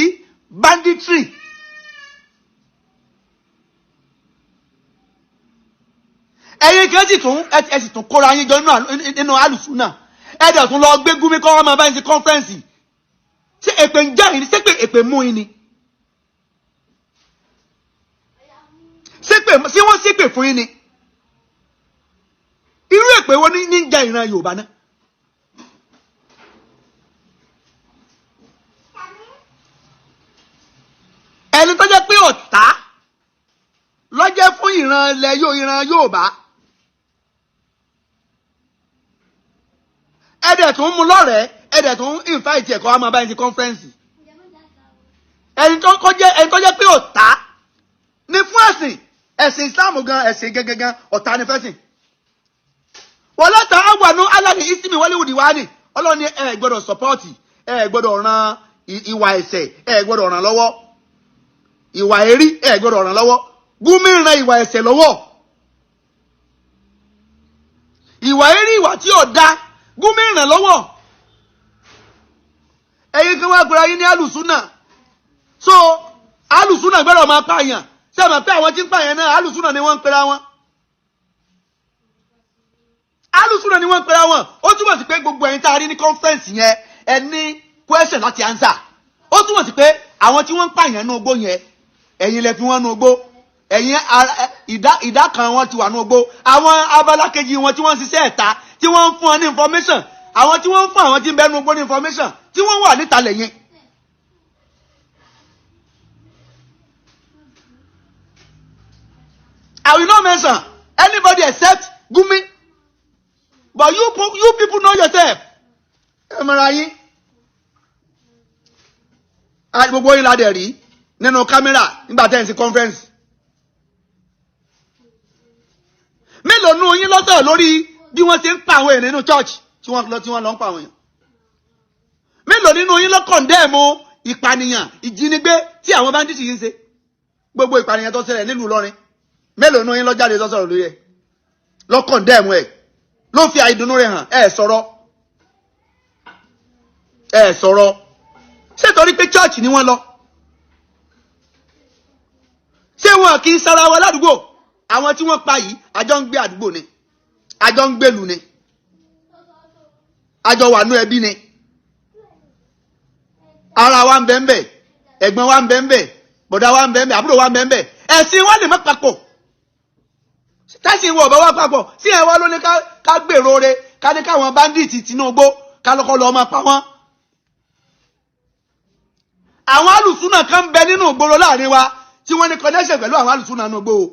banditry, ẹ̀yin kan Wọ́n sì tún ẹ sì tún kóra yín jọ nínú alùsùnà. Ẹ dẹ̀ tún lọ gbé Gumi kọ́ wọn máa bá yín sí conference. Ṣé èpè ń já yín ni? Ṣé pé èpè mú yín ni? Ṣé pé ṣé wọ́n ṣépè fún yín ni? Irú èpè wo ní ń ja ìran Yorùbá náà? Ẹni tó jẹ́ pé ọ̀tá lọ́jẹ́ fún ìran ilẹ̀ yóò ìran Yorùbá, ẹ̀dẹ̀ tó ń mú lọ́rẹ̀ẹ́, ẹ̀dẹ̀ tó ń invite ẹ̀kọ́ wa máa bá yín sí conference. Ẹni tó jẹ́ pé ọ̀tá ni fún ẹ̀sìn, ẹ̀sìn Islam gan, ẹ̀sìn gangan ọ̀tá ni fẹ́sìn. Wọ́n lọ́tà àwọn alẹ́ ìsinmi wọlé wùdí wá ní Ọlọ́run ní ẹ gbọ́dọ̀ sọ́pọ́ọ̀tì, ẹ gbọ́dọ̀ ran ìwà ẹ̀ṣẹ̀, ẹ gbọ́dọ̀ ràn lọ́wọ́, ìwà èrí ẹ gbọ́dọ̀ ràn lọ́wọ́. Gumi ran ìwà ẹ̀ṣẹ̀ lọ́wọ́, ìwà èrí, ìwà tí ò da, Gumi ràn lọ́wọ́. Ẹ̀yin kí wọ́n pera yín ní alùsùnà. So alùsùnà gbọ́dọ̀ máa pààyàn. Ṣé ẹ mọ̀ pé àwọn tí ń pààyàn náà alùsùnà ni wọ́n ń pera wọn? Alùsùnà ni wọ́n ń pera wọn. Ó túmọ̀ sí pé gbogbo ẹ̀yin tá a rí ní conference yẹn, ẹ ní question láti answer. Ó túmọ̀ sí pé àwọn tí wọ́n ń pààyàn nínú igbó yẹn, ẹ̀yin lẹ fi wọ́n nínú igbó. Ẹ̀yin ìdá kan wọn ti wà nínú igbó. Àwọn abala kejì wọn tí wọ́n ń ṣiṣẹ́ ẹ̀ta, tí wọ́n ń fún wọn ní information, àwọn tí wọ́n ń fún àwọn tí ń bẹ nínú igbó ní information, tí wọ́n wà níta lẹ́yìn. I will not mention anybody except Gumi, but you people know yourself. Ẹ mọ̀ra yín. Gbogbo yín la dẹ̀ rí nínú kámẹ́rà nígbà tẹ́ ẹ̀ ń ṣe conference. Mélòó nù yín ló sọ̀rọ̀ lórí bí wọ́n ṣe ń pa àwọn èèyàn nínú church tí wọ́n lọ ń pa àwọn èèyàn? Mélòó nínú yín ló condemn ìpànìyàn, ìjínigbé tí àwọn bandits yìí ń ṣe? Gbogbo ìpànìyàn tó ṣẹlẹ̀ nílùú Ìlọrin, mélòó nínú yín ló jáde tó sọ̀rọ̀ lórí ẹ̀, ló condemn ẹ̀, ló fi àìdùnnú rẹ̀ hàn? Ẹ sọ̀rọ̀, ẹ sọ̀rọ̀. Ṣé torí pé church ni wọ́n lọ? Ṣé wọn kì í sara wa ládùúgbò? Àwọn tí wọ́n pa yìí, àjọ ń gbé àdúgbò ni, àjọ ń gbèlú ni, àjọ wà nú ẹbí ni. Ara wa ń bẹ ń bẹ, ẹ̀gbọ́n wa ń bẹ ń bẹ, bọ̀dá wa ń bẹ ń bẹ, àbúrò wa ń bẹ ń bẹ. Ẹ̀sìn wa lè má papọ̀. Tẹ́sìn wọ̀ bá wá papọ̀ sí ẹ̀ wá ló ní ká gbèrò re, ká ní káwọn bandits Tinubu ká lọ́kọ́ lọ́ọ́ máa pa wọ́n. Àwọn alùsùnà kan ń bẹ nínú ìgboro láàrin wa tí wọ́n ní connection pẹ̀lú àwọn alùsùnà nínú ìgboro.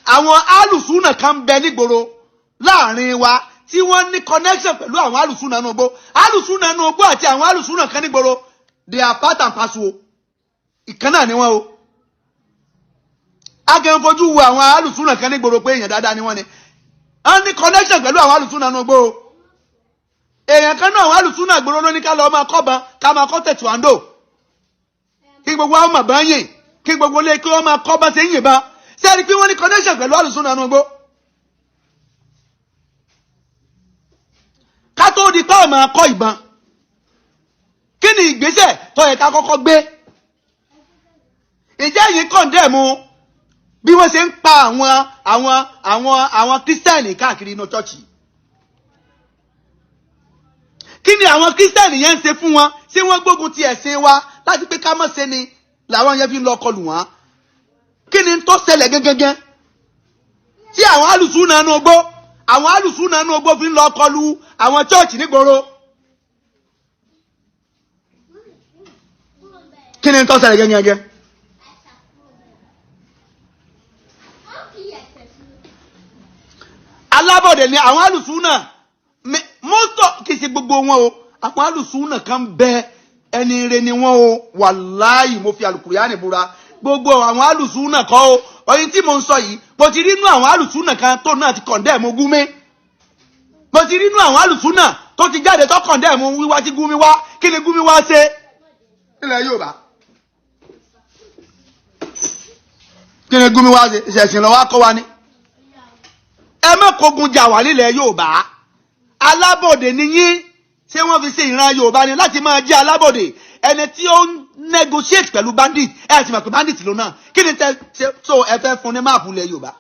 Àwọn alùsùnà kan ń bẹ nígboro láàrin wa tí wọ́n ní connection pẹ̀lú àwọn alùsùnà nínú ìgboro. Alùsùnà nínú ìgboro àti àwọn alùsùnà kan nígboro, they are part and parcel o. Ìkan náà ni wọ́n o. A kàn ń fojú wo àwọn alùsùnà kan nígboro pé èèyàn dáadáa ni wọ́n ni. Wọ́n ní connection pẹ̀lú àwọn alùsùnà nínú ìgboro. Èèyàn kan náà àwọn alùsùnà gbòòrò ló ní ká lọ máa kọ́ban, ká máa kọ́ tẹ̀tùwándò, kí gbogbo àwọn màbá yìn, kí gbogbo lé kí wọ́n máa kọ́ bá ṣe ń yìnbọn. Ṣé ẹni pé wọ́n ní connection pẹ̀lú alùsùnà nínú igbó? Ká tó di pé máa kọ́ ìbọn, kí ni ìgbésẹ̀ tó yẹ ká kọ́kọ́ gbé? Ìjẹ́ yìí condemn bí wọ́n ṣe ń pa àwọn kírísítẹ́nì káàkiri inú chọ́ọ̀chì? Kí ni àwọn kírísítẹ́nì yẹn ń ṣe fún wọn? Ṣé wọ́n gbógun ti ẹ̀sìn wa láti pé ká má ṣe ni làwọn yẹn fi ń lọ kọlù wọn? Kí ni tó ṣẹlẹ̀ gẹ́gẹ́gẹ́ tí àwọn alùsùnà nínú igbó, àwọn alùsùnà nínú igbó fi ń lọ kọlù àwọn chọ́ọ̀chì nígboro? Kí ni tó ṣẹlẹ̀ gẹ́gẹ́gẹ́? Alábọ̀dé ni àwọn alùsùnà mọ́tò, kì í ṣe gbogbo wọn o. Àwọn alùsùnà kan bẹ, ẹni ire ni wọn o. Wàláyì, mo fi àlùkùránì búra, gbogbo àwọn alùsùnà kọ́ o. Oyin tí mo ń sọ yìí, mo ti rí inú àwọn alùsùnà kan tó náà ti condemn Gumi. Mo ti rí inú àwọn alùsùnà tó ti jáde tó condemn wíwá tí Gumi wá. Kí ni Gumi wá ṣe nílẹ̀ Yorùbá? Kí ni Gumi wá ṣe? Ìṣẹ̀sìn lọ́wọ́ akọ́ wa ni. Ẹ má kógun jà wá nílẹ̀ Yorùbá. Alábọ̀dé ni yín. Ṣé wọ́n fi ṣe ìran Yorùbá ni láti máa jẹ́ alábọ̀dé? Ẹni tí ó ń negotiate pẹ̀lú bandit, ẹ ti mọ̀ pé bandit ló náà. Kí ni tẹ ṣe? So ẹ fẹ́ fún ní máàpù ilẹ̀ Yorùbá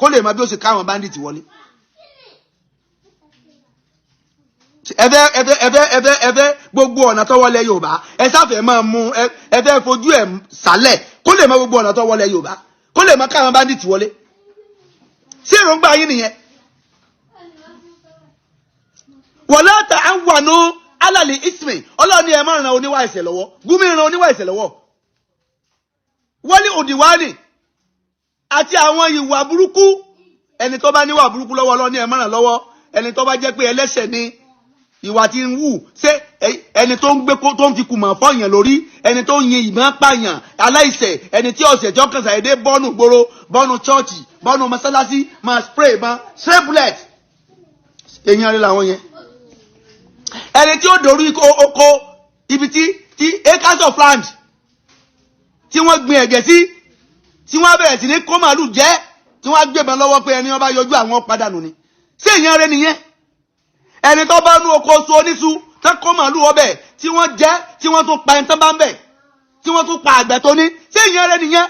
Kó lè mọ bí ó ṣe káwọn bandit wọlé. Ẹ fẹ́ ẹ fẹ́ ẹ fẹ́ ẹ fẹ́ ẹ fẹ́ gbogbo ọ̀nà tó wọlé Yorùbá, ẹ sáfẹ́ máa mú ẹ. Ẹ fẹ́ fojú ẹ̀ sálẹ̀ kó lè mọ gbogbo ọ̀nà tó wọlé Yorùbá, kó lè mọ káwọn bandit wọlé. Sí èròǹgbà yín nìyẹn? Wala ta'awanu alal ismi. Ọlọ́run ní ẹ má ran oníwà ẹ̀ṣẹ̀ lọ́wọ́. Gumi ran oníwà ẹ̀ṣẹ̀ lọ́wọ́. Wal udwani, àti àwọn ìwà burúkú. Ẹni tó bá níwà burúkú lọ́wọ́, Ọlọ́run ní ẹ má ràn lọ́wọ́. Ẹni tó bá jẹ́ pé ẹlẹ́ṣẹ̀ ni ìwà tí ń wù, ṣé ẹni tó ń gbé tó ń fi kùmọ̀ fọ́yàn lórí, ẹni tó ń yin ìbọn pààyàn aláìṣẹ̀, ẹni tí ọ̀sẹ̀ tí ọkàn ṣàyẹ̀dẹ́ bọ́nù gbòòrò, bọ́nù chọ́ọ̀chì, bọ́nù mọ́sálásí, máa spray ìbọn, spray bullet, èèyàn rí làwọn yẹn? Ẹni tí ó dorí oko ibi tí acres of land tí wọ́n gbin ẹ̀gẹ́ sí, tí wọ́n bẹ̀rẹ̀ sí ní kó màálù jẹ́, tí wọ́n á gbébọn lọ́wọ́ pé ẹni wọ́n bá yọjú àwọn padànù ni, ṣé èèyàn rẹ nìyẹn? Ẹni tó bá nú oko oṣù oníṣu tó kó màálù ọbẹ̀ tí wọ́n jẹ́, tí wọ́n tún pa ẹni tó bá ń bẹ̀, tí wọ́n tún pa àgbẹ̀ tó ní, ṣé èèyàn rẹ nìyẹn?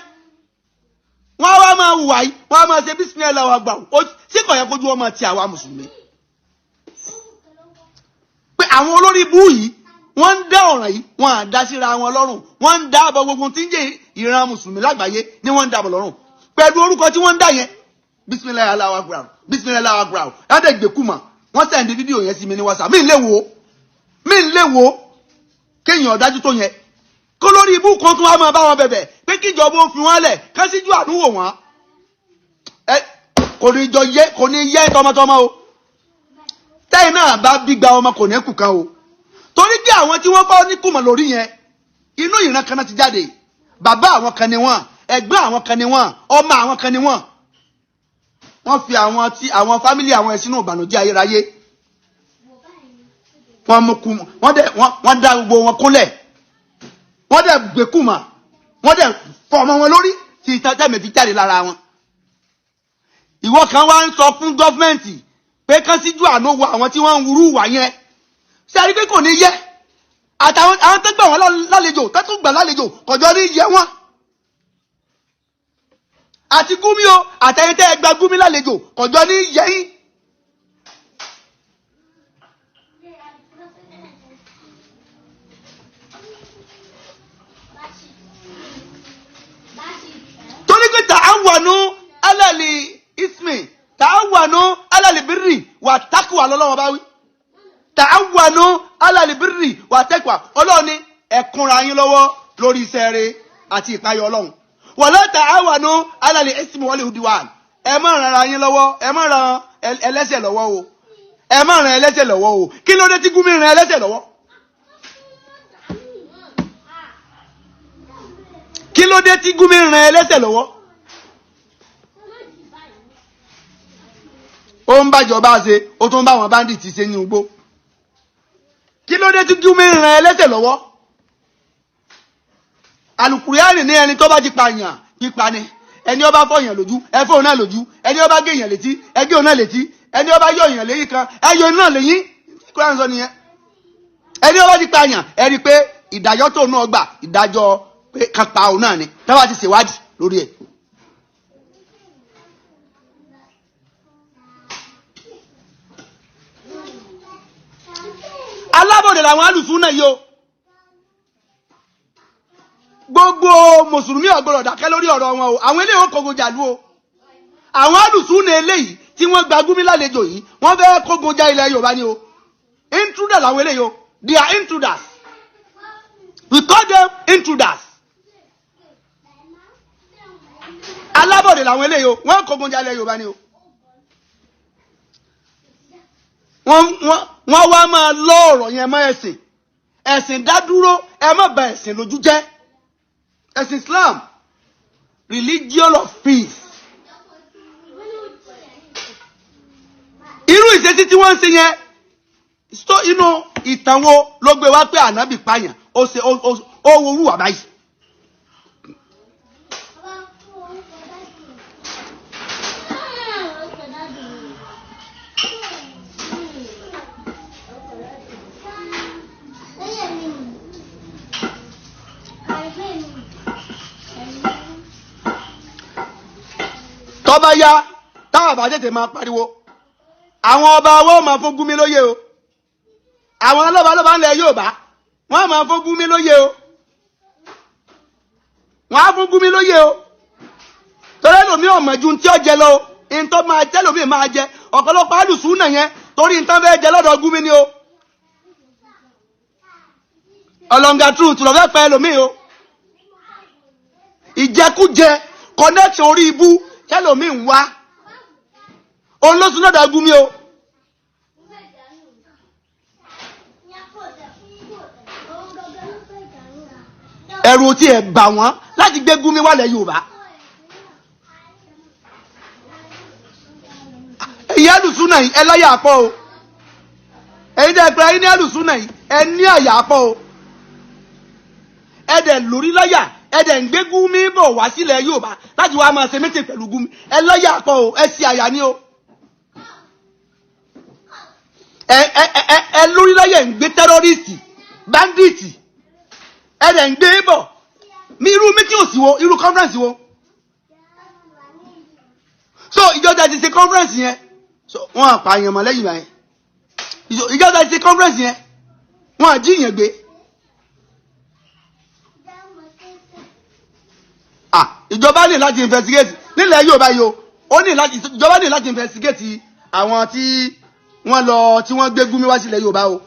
Wọ́n wá máa hùwà yìí, wọ́n á máa ṣe bísímilláhi làwọn àgbà ó sí. Kò yẹ kójú ọmọ ti àwa mùsùlùmí pé àwọn olórí ibú yìí, wọ́n ń dá ọ̀ràn yìí, wọ́n á dá síra wọn lọ́rùn. Wọ́n ń dáàbọ̀ gbogbo tí ń jẹ́ ìran mùsùlùmí lágbàáyé ni wọ́n ń dáàbọ̀ lọ́rùn pẹ̀lú orúkọ tí wọ́n ń dá yẹn. Bisimilayi Allahu akbar, bisimilayi Allahu akbar. Ẹ̀ẹ́dẹ̀ gbẹ̀kúmà wọ́n send fídíò yẹn sí mi ní WhatsApp. Mi ń lè wò, mi ń lè wò. Kéèyàn ọ̀dájú tó yẹn, kó lórí ibú kan tún wá máa bá wọn bẹ̀bẹ̀ pé kíjọba ó fi wọ́n lẹ̀, kán síjú àánú wò wọ́n. Ẹ kò ní jọ yẹ, kò ní yẹ tọmọtọmọ o. Tẹ́yìn náà bá gbígba ọmọ, kò ní kù kan o, torí pé àwọn tí wọ́n fọ́ ní kùmọ̀ lórí yẹn, inú ìran kan náà ti jáde. Bàbá àwọn kan ni wọ́n, ẹ̀gbọ́n àwọn kan ni wọ́n, ọmọ àwọn kan ni wọ́n. Wọ́n fi àwọn tí àwọn family àwọn ẹ̀ sínú ìbànújẹ́ ayérayé. Wọ́n mú kú, wọ́n dẹ̀ wọ́n dá gbogbo wọn kúnlẹ̀, wọ́n dẹ̀ gbé kùmà, wọ́n dẹ̀ fọ́ ọmọ wọn lórí tí tẹ́tẹ́mẹ̀ fi jáde lára wọn. Ìwọ kan wá ń sọ fún government pé kán síjú àánú wo àwọn tí wọ́n ń wúrú wà yẹn. Ṣé a rí pé kò ní yẹ àtàwọn àwọn tó gbà wọ́n lálejò, tó tún gbà lálejò, kọjọ́ ní yẹ wọ́n? Àti Gúmi o, àtẹ̀yìn tẹ́ ẹ gba Gúmi lálejò, kọjọ́ ní yẹ yín. Torí pé ta'awanu alal ismi, ta'awanu alal birri wa taqwa lọ́lọ́wọ́ bá wí. Ta'awanu alal birri wa taqwa. Ọlọ́run ní ẹ kúnra yín lọ́wọ́ lórí iṣẹ́ rere àti ìpayọ̀ Ọlọ́run. Wala ta'awanu alal ismi wal udwan. Ẹ má ran ara yín lọ́wọ́, ẹ má ran ẹlẹ́ṣẹ̀ lọ́wọ́ o, ẹ má ran ẹlẹ́ṣẹ̀ lọ́wọ́ o. Kí ló dé tí Gúmi ran ẹlẹ́ṣẹ̀ lọ́wọ́? Kí ló dé tí Gúmi ran ẹlẹ́ṣẹ̀ lọ́wọ́? Ó ń bájọba ṣe, ó tún bá àwọn bandit ṣe ní igbó. Kí ló dé tí Gúmi ran ẹlẹ́ṣẹ̀ lọ́wọ́? Alukuriani ní ẹni tó bá ti pààyàn, pípa ni. Ẹni ó bá fọyàn lójú, ẹ fọ́ òun náà lójú. Ẹni ó bá gé èèyàn létí, ẹ gé òun náà létí. Ẹni ó bá yọ èèyàn léyìn kan, ẹ yọ náà léyìn. Kúránì sọ nìyẹn. Ẹni ó bá ti pààyàn, ẹ rí i pé ìdájọ́ tó náà gbà, ìdájọ́ pé kan pa òun náà ni, tá bá ti ṣèwádìí lórí ẹ̀. Alábòde làwọn alùsùn náà yìí o. Gbogbo mùsùlùmí ò gbọ́dọ̀ dákẹ́ lórí ọ̀rọ̀ wọn o. Àwọn eléyìí ó kógun jàlú o. Àwọn alùsùn ní eléyìí tí wọ́n gba Gúmi lálejò yìí, wọ́n fẹ́ kógun já ilẹ̀ Yorùbá ni o. Intruder làwọn eléyìí o. They are intruders. We call them intruders. Alábòde làwọn eléyìí o. Wọ́n kógun já ilẹ̀ Yorùbá ni o. Wọ́n wá máa lọ ọ̀rọ̀ yẹn mọ́ ẹ̀sìn. Ẹ̀sìn dá dúró, ẹ má bà ẹ̀sìn lójú jẹ́. Ẹ̀sìn Islam, religion of peace. Irú ìṣesí tí wọ́n ń ṣe yẹn so, inú ìtàn wo ló gbé wá pé ànábì pààyàn, ó ṣe ó worú wà báyìí? Tó bá yá Táwọn bá tètè máa pariwo, àwọn ọba owó máa fún Gumi lóye o. Àwọn lọ́balọ́ba ńlẹ̀ Yorùbá, wọ́n máa fún Gumi lóye o. Wọ́n á fún Gumi lóye o, torí ẹlòmíì ọ̀mọ̀ ju tí ó jẹ lọ o. Ntọ́ máa tẹ́lòmíì máa jẹ ọ̀pọ̀lọpọ̀ alùsùn náà yẹn, torí ntọ́ fẹ́ jẹ lọ́dọ̀ Gumi ni o. Ọlọ́ngà truth lọ́fẹ́ pẹ́ ẹlòmíì o. Ìjẹkújẹ, connection orí ibú tẹ́lòmíì ń wá, òun ló sún lọ́dọ̀ Gumi o. Ẹ̀rù tí ẹ̀ bà wọ́n láti gbé Gumi wálẹ̀ Yorùbá. Ẹ̀yin alùsùn náà, ẹ láyà pọ̀ o. Ẹ̀yin dẹ́ pé ẹ̀yin ní alùsùn náà, ẹ ní àyà pọ̀ o. Ẹ dẹ̀ lórí láyà, ẹ dẹ̀ ń gbé Gumi bọ̀ wá sílẹ̀ Yorùbá láti wá máa ṣe méjì pẹ̀lú Gumi. Ẹ láyà pọ̀ o, ẹ sì àyà ni o. Ẹ ẹ ẹ ẹ lórí láyà, ń gbé terrorist, bandit, ẹ dẹ̀ ń gbé bọ̀ mi. Irú meeting òsì wo? Irú conference wo? So ìjọba ti ṣe conference yẹn, so wọn àpààyàn mọ́ lẹ́yìn báyìí. Ìjọba ti ṣe conference yẹn, wọn àjíyàn gbé. Ah, ìjọba ní láti investigate nílẹ̀ Yorùbá yìí o. Ó ní láti, ìjọba ní láti investigate àwọn tí wọ́n lọ, tí wọ́n gbé Gumi wá sílẹ̀ Yorùbá o.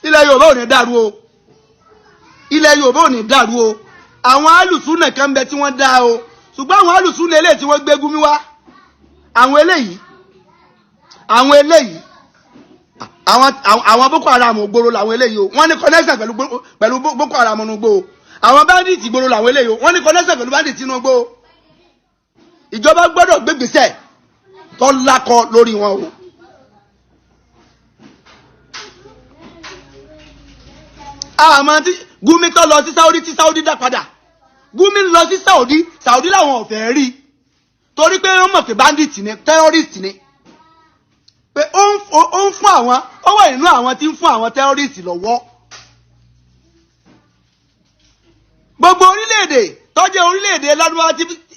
Ilẹ̀ Yorùbá ò ní dàrú o. Ilẹ̀ Yorùbá ò ní dàrú o. Àwọn alùsùnà kan bẹ tí wọ́n dá o, ṣùgbọ́n àwọn alùsùnà eléyìí tí wọ́n gbé Gumi wá, àwọn eléyìí, àwọn Boko Haram gbòòrò làwọn eléyìí o. Wọ́n ní connection pẹ̀lú Boko Haram nùgbò o. Àwọn bandit gbòòrò làwọn eléyìí o. Wọ́n ní connection pẹ̀lú bandit nùgbò o. Ìjọba gbọ́dọ̀ gbégbèsè tó lákọ lórí wọn o. Àmọ́ tí Gumi tó lọ sí Saudi, tí Saudi dá padà, Gumi lọ sí Saudi, Saudi làwọn ò fẹ́ rí, torí pé wọ́n mọ̀ pé bandit ni, terrorist ni, pé ó ń fún àwọn, ó wà nínú àwọn tí ń fún àwọn terrorist lọ́wọ́. Gbogbo orílẹ̀-èdè tó jẹ́ orílẹ̀-èdè ládùúgbò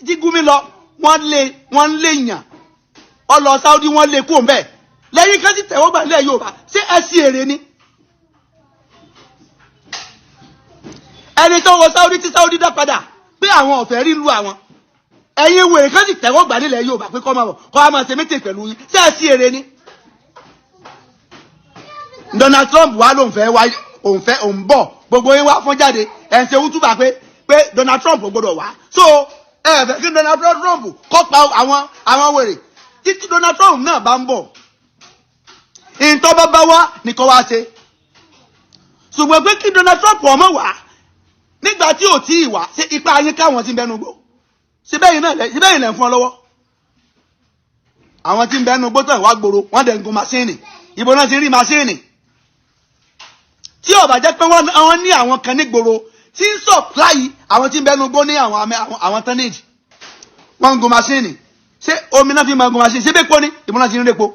tí Gumi lọ, wọ́n lé, wọ́n lé yàn. Ó lọ Saudi, wọ́n lé kó mbẹ́. Lẹ́yìn kan sì tẹ̀wọ́ gbà nílẹ̀ Yorùbá. Ṣé ẹ sí èrè ni? Ẹni tó wọ Saudi, tí Saudi dá padà pé àwọn ọ̀fẹ́ rí lu àwọn, ẹ̀yin wèrè kan sì tẹ̀wọ́ gbà nílẹ̀ Yorùbá pé kọ́ máa bọ̀, kọ́ máa ṣe meeting pẹ̀lú yín. Ṣé ẹ sí èrè ni? Donald Trump wá lóun fẹ́ wá, òun fẹ́, òun bọ̀. Gbogbo yín wá fọ́n jáde, ẹ̀ ń ṣe wútúbà pé Donald Trump ò gbọdọ̀ wá. So ẹ fẹ́ kí Donald Trump kó pa àwọn wèrè. Títí Donald Trump náà bá ń bọ̀, ìtọ́ bá bá wá ní kó wá ṣe. Ṣùgbọ́n pé kí Donald Trump ọmọ wá nígbà tí ò tí ì wá, ṣe ipa yín káwọn tí ń bẹnu gbó ṣe bẹ́yìn náà, ṣe bẹ́yìn lẹ̀ ń fún ọ lọ́wọ́. Àwọn tí ń bẹnu gbó tán ìwà gbòòrò, wọ́n dẹ̀ ń gun machine. Ìbò náà ti rí machine? Tí ó bá jẹ́ pé wọ́n ní àwọn kan ní gbòòrò tí ń supply àwọn tí ń bẹnu gbó ní àwọn tonnage, wọ́n ń gun machine. Ṣé omi náà fi máa gun machine? Ṣé bẹ́ẹ̀ pọ́ ní ìbò náà ti ń répo?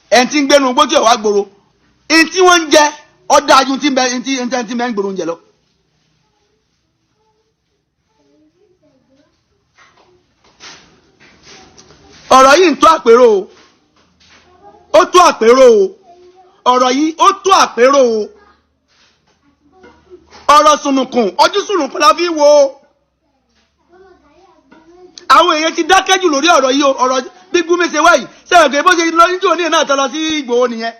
Ẹ̀ tí ń gbénu gbó tí ò wá gbòòrò, ẹ̀ tí wọ́n ń jẹ ọ̀dájú tí ń bẹ tí ń bẹ ń gbòòrò ń jẹ lọ. Ọ̀rọ̀ yìí ń tó àpérò o. Ó tó àpérò o. Ọ̀rọ̀ yìí, ó tó àpérò o. Ọ̀rọ̀ sùnùkùn, ojú sùnùkùn la fi wo. Àwọn èèyàn ti dákẹ́ jù lórí ọ̀rọ̀ yìí o. Ọ̀rọ̀ bí Gumi ṣe wáyìí, sẹ́wọ̀n pé bó ṣe lọ níjó ní náà tó lọ sí Ìgbòho nìyẹn,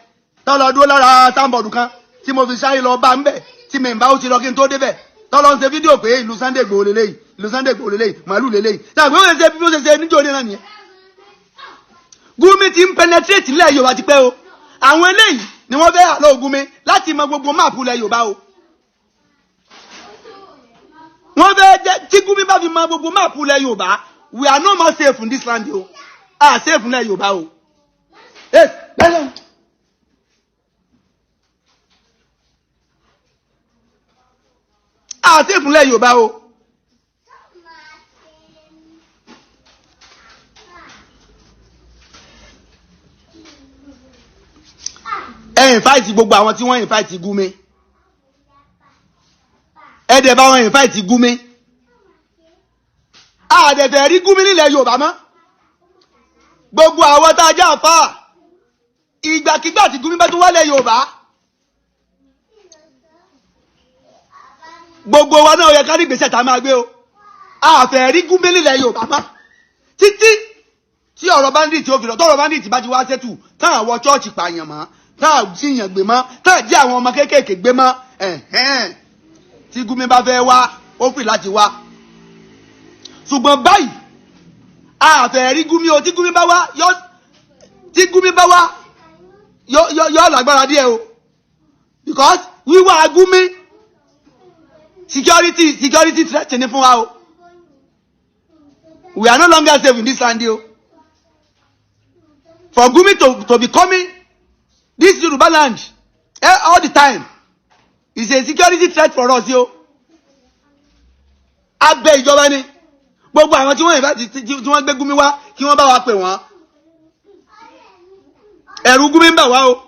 tó lọ dúró lára signboard kan tí mo fi sáré lọ bá ń bẹ̀, tí mi ń bá ó ti lọ kí n tó débẹ̀, tó lọ ń ṣe fídíò pé ìlú Sunday Igboho lélẹ́yìí, ìlú Sunday Igboho lélẹ́yìí, màálù lélẹ́yìí. Sẹ́wọ̀n pé bó ṣe ṣe níjó ní náà nìyẹn? Gumi ti ń penetrate ilẹ̀ Yorùbá ti pẹ́ o. Àwọn eléyìí ni wọ́n fẹ́ àlọ́ Gumi láti mọ gbogbo map ilẹ̀ Yorùbá o. Wọ́n fẹ́ jẹ́ tí Gumi bá fi mọ gbogbo map ilẹ̀ Yorùbá, we are no more safe in this land o. A safe ilẹ̀ Yorùbá o. Bẹ́ẹ̀ a safe ilẹ̀ Yorùbá o. Ẹ invite gbogbo àwọn tí wọ́n invite Gumi, ẹ dẹ̀ bá wọn invite Gumi. Àdẹ̀fẹ̀ rí Gumi nílẹ̀ Yorùbá mọ́. Gbogbo àwọn tá a jẹ́ àfáà, ìgbàkigbà tí Gumi bá tún wálẹ̀ Yorùbá, gbogbo wa náà yẹ ká ní ìgbésẹ̀ tá a máa gbé o. A fẹ́ rí Gumi nílẹ̀ Yorùbá mọ́ títí tí ọ̀rọ̀ bandit ó fi lọ. Tọ́rọ̀ bandit bá ti wá settle, táwọn wọ chọ́ọ̀chì pààyàn mọ́, táwọn jíyàn gbé mọ́, táwọn jí àwọn ọmọ kéékèèké gbé mọ́, ẹ̀hẹ́n, tí Gumi bá fẹ́ wá, ó free láti wá. Ṣùgbọ́n báyìí, a fẹ́ rí Gumi o. Tí Gumi bá wá yọ, tí Gumi bá wá yọ yọ yọ lágbára díẹ̀ o, because wíwá Gumi, security threat ni fún wa o. We are no longer safe in this land o. For Gumi to be coming this Yoruba land all the time is a security threat for us o. Abẹ ìjọba ni gbogbo àwọn tí wọ́n ìfẹ́ tí wọ́n gbé Gumi wá, kí wọ́n bá wa pè wọ́n. Ẹ̀rù Gumi ń bà wá o,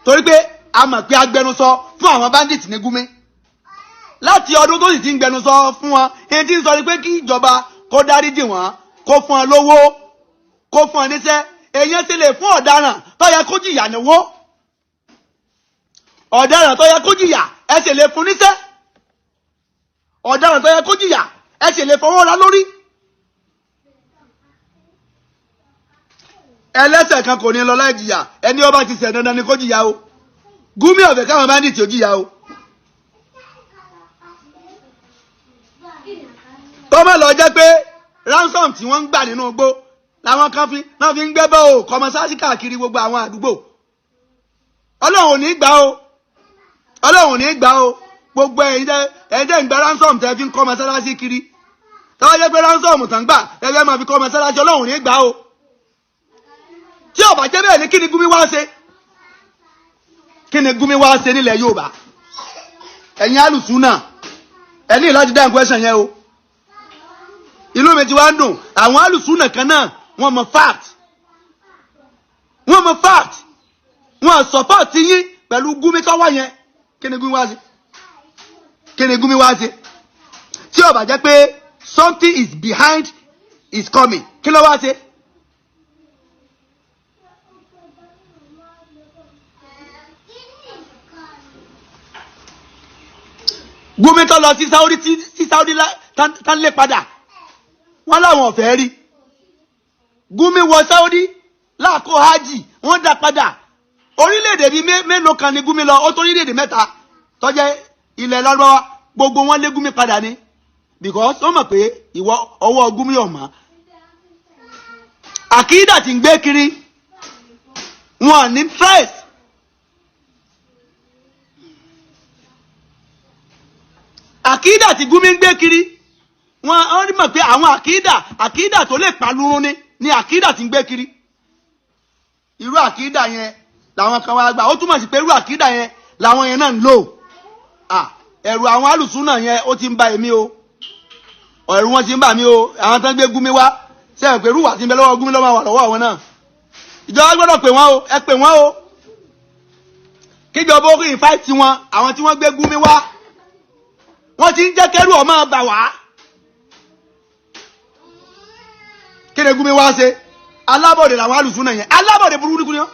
torí pé a mọ̀ pé agbẹnusọ fún àwọn bandits ní Gumi. Láti ọdún tó sì ti ń gbẹnusọ fún wọn, ẹni tí ń sọ ni pé kí ìjọba kó dáríjì wọ́n, kó fún wọn lówó, kó fún wọn níṣẹ́. Èèyàn ti lè fún ọ̀daràn tó yẹ kó jìyà níwó? Ọ̀daràn tó yẹ kó jìyà, ẹ sì lè fún níṣẹ́? Ọ̀daràn tó yẹ kó jìyà, ẹ sì lè fọwọ́ ra lórí? Ẹlẹ́ṣẹ̀ kan kò ní lọ láì jìyà. Ẹni ó bá ti ṣẹ̀, dandan ni kó jìyà o. Gumi ò fẹ́ káwọn bandit ó jìyà o. Tó má lọ jẹ́ pé ransom tí wọ́n ń gbà nínú igbó làwọn kan fi náà fi ń gbẹ́ bọ́ o kọmọsáàsì káàkiri gbogbo àwọn àdúgbò. Ọlọ́run ò ní gbà o, Ọlọ́run ò ní gbà o. Gbogbo ẹ̀yin tẹ́ ń gba ransom, tẹ́ fi ń kọ́ mọ́sálásí kiri, tọ́wọ́ jẹ́ pé ransom tán gbà ẹ fẹ́ máa fi kọ́ mọ́sálásí, Ọlọ́run ò ní gbà o. Tí ó bá jẹ́ bẹ́ẹ̀ ni, kí ni Gumi wá ṣe? Kí ni Gumi wá ṣe nílẹ̀ Yorùbá? Ẹ̀yin alùsùnà, ẹ ní láti dáhùn question yẹn o. Inú mi ti wá ń dùn, àwọn alùsùnà kan náà, wọ́n mọ fact, wọ́n mọ fact, wọ́n support yín pẹ̀lú Gumi tó wá yẹn. Kí ni Gumi wá ṣe? Kí ni Gumi wá ṣe? Tí ó bá jẹ́ pé something is behind is coming, kí ló wá ṣe? Gumi tó lọ sí Saudi, tí Saudi tán lé padà, wọ́n láwọn ò fẹ́ rí. Gumi wọ Saudi láàkó hajj, wọ́n dá padà. Orílẹ̀-èdè bíi mélòó kan ni Gumi lọ, ó tó orílẹ̀-èdè mẹ́ta tó jẹ́ ilẹ̀ Lárúbáwá, gbogbo wọn lé Gumi padà ni, because wọ́n mọ̀ pé ìwọ ọwọ́ Gumi ọ̀mọ́ àkídà tí ń gbé kiri wọn ní trace. Àkídà tí Gumi ń gbé kiri, wọn wọn rí mọ̀ pé àwọn àkídà tó lè palúrun ni àkídà tí ń gbé kiri. Irú àkídà yẹn làwọn kan wá gbà. Ó túmọ̀ sí pé irú àkídà yẹn làwọn yẹn náà ń lò. Ẹ̀rù àwọn alùsùnà yẹn, ó ti ń ba èmi o. Ẹ̀rù wọn ti ń bà mí o. Àwọn tán gbé Gumi wá sẹ́yìn pé irú wà tí ń bẹ lọ́wọ́ Gumi lọ́wọ́ wà lọ́wọ́ àwọn náà. Ìjọba gbọ́dọ̀ pè wọ́n o. Ẹ pè wọ́n o, kíjọba ó rí ìfáìtì wọn. Àwọn tí wọ́n gbé Gumi wá, wọ́n ti ń jẹ́ kẹ́rù ọmọ bà wá. Kí ni Gumi wá ṣe? Alábọ̀dé làwọn alùsùnà yẹn, alábọ̀dé burúkú ni wọ́n.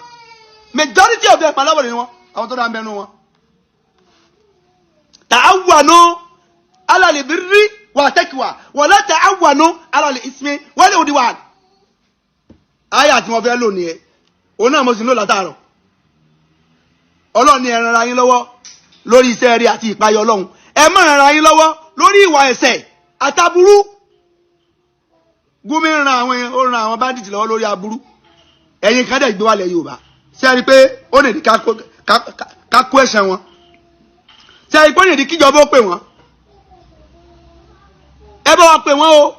Majority of them, alábọ̀dé ni wọ́n. Àwọn tó dá ń bẹnu wọn. Ta'awwanu ala al-birri wa taqwa wala ta'awwanu ala al-ismi wal udwan. Àyà tí wọ́n fẹ́ lò nìyẹn, òun náà mo sì ń lò látàárọ̀. Ọlọ́run ní ẹ ràn ara yín lọ́wọ́ lórí iṣẹ́ rí àti ìpayọ̀ Ọlọ́run, ẹ má ràn ara yín lọ́wọ́ lórí ìwà ẹ̀ṣẹ̀ àtàbúrú. Gumi ran àwọn èèyàn, ó ran àwọn bandits lọ́wọ́ lórí aburú. Ẹ̀yin kan dẹ̀ gbé wálẹ̀ Yorùbá. Ṣé ẹ rí i pé ó lè di ká kó ẹ̀ṣẹ̀ wọn? Ṣé ẹ rí i pé ó lè di kíjọba ó pè wọ́n? Ẹ bá wa pè wọ́n o,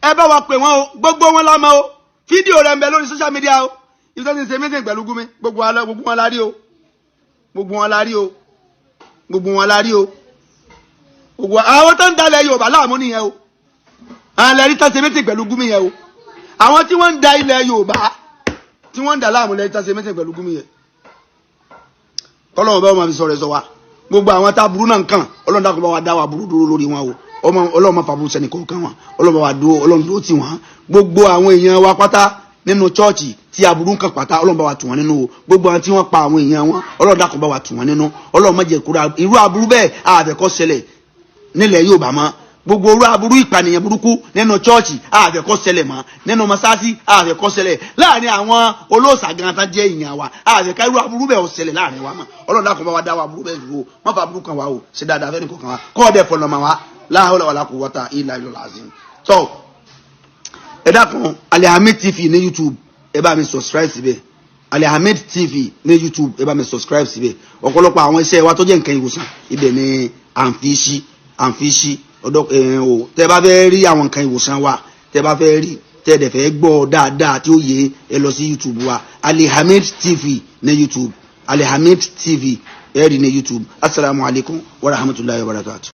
ẹ bá wa pè wọ́n o. Gbogbo wọn la mọ̀ o. Fídíò rẹ̀ ń bẹ lórí social media o, ibi tó ti ń ṣe meeting pẹ̀lú Gumi. Gbogbo wọn la rí o, gbogbo wọn la rí o, gbogbo wọn la rí o. Gbogbo àwọn tó ń dalẹ̀ Yorùbá láàmú nìyẹn o. Àwọn ẹlẹ́rìí tó ṣe meeting pẹ̀lú Gumi yẹn o. Àwọn tí wọ́n ń da ilẹ̀ Yorùbá, tí wọ́n ń dà láàmú lẹ́yìn tó ṣe meeting pẹ̀lú Gumi yẹn. Kọ́lọ́wọ́n bá wọn fi sọ̀rọ̀ ẹ̀ sọ wa. Gbogbo àwọn tá burú náà ń kàn, Ọlọ́run dákun, bá wa dá wa burú dúró lórí wọn o. Ọmọ Ọlọ́run má fàbùrù sẹ́ni kọ̀ọ̀kan wọn. Ọlọ́run bá wa dúró, Ọlọ́run dúró tì wọ́n. Gbogbo àwọn èèyàn wa pátá. Nínú chọ́ọ̀chì tí aburú ń kàn pátá, Ọlọ́run bá wa tù wọ́n nínú o. Gbogbo àwọn tí wọ́n pa àwọn èèyàn wọn, Ọlọ́run dákun bá wa tù wọ́n nínú. Ọlọ́run má jẹ́ kúrò irú aburú bẹ́ẹ̀ àfẹ́ kó ṣẹlẹ̀ nílẹ̀ Yorùbá mọ́. Gbogbo orú aburú ìpànìyàn burúkú nínú chọ́ọ̀chì, àfẹ́ kó ṣẹlẹ̀ mọ́. Nínú mọ́sáàsì, àfẹ́ kó ṣẹlẹ̀. Láàrin àwọn olóòṣà gan tán jẹ́ ìyàn wa, àfẹ́ ká irú aburú bẹ́ẹ̀ ó ṣẹlẹ̀ láàrin wa mọ́. Ọlọ́run dákun bá wa dá wa aburú bẹ́ẹ̀ dúró. Má fa aburú kan wa o. Ṣe dáadáa fẹ́ni kọ̀ọ̀kan wa, kọ́ ọ̀dẹ̀ fọlọ́mọ wa. La hawla wala quwwata illa billahi azim. Tó, ẹ dákun, Alihamid TV ní YouTube, ẹ bá mi subscribe síbẹ̀. Alihamid TV ní YouTube, ẹ bá mi subscribe síbẹ̀. Ọ̀pọ̀lọpọ̀ àwọn iṣẹ́ wa tó jẹ́ nǹkan ìwòsàn, ibẹ̀ ni à ń fi sí, à ń fi sí ọ̀dọ̀ ẹ̀ o. Tẹ́ bá fẹ́ rí àwọn nǹkan ìwòsàn wa, tẹ́ bá fẹ́ rí, tẹ́ dẹ̀ fẹ́ gbọ́ dáadáa tí ó yé ẹ, lọ sí YouTube wa, Alihamid TV ní YouTube, Alihamid TV, ẹ rí ní YouTube. Asalaamualeykum wa rahmatulahi wa barakatu.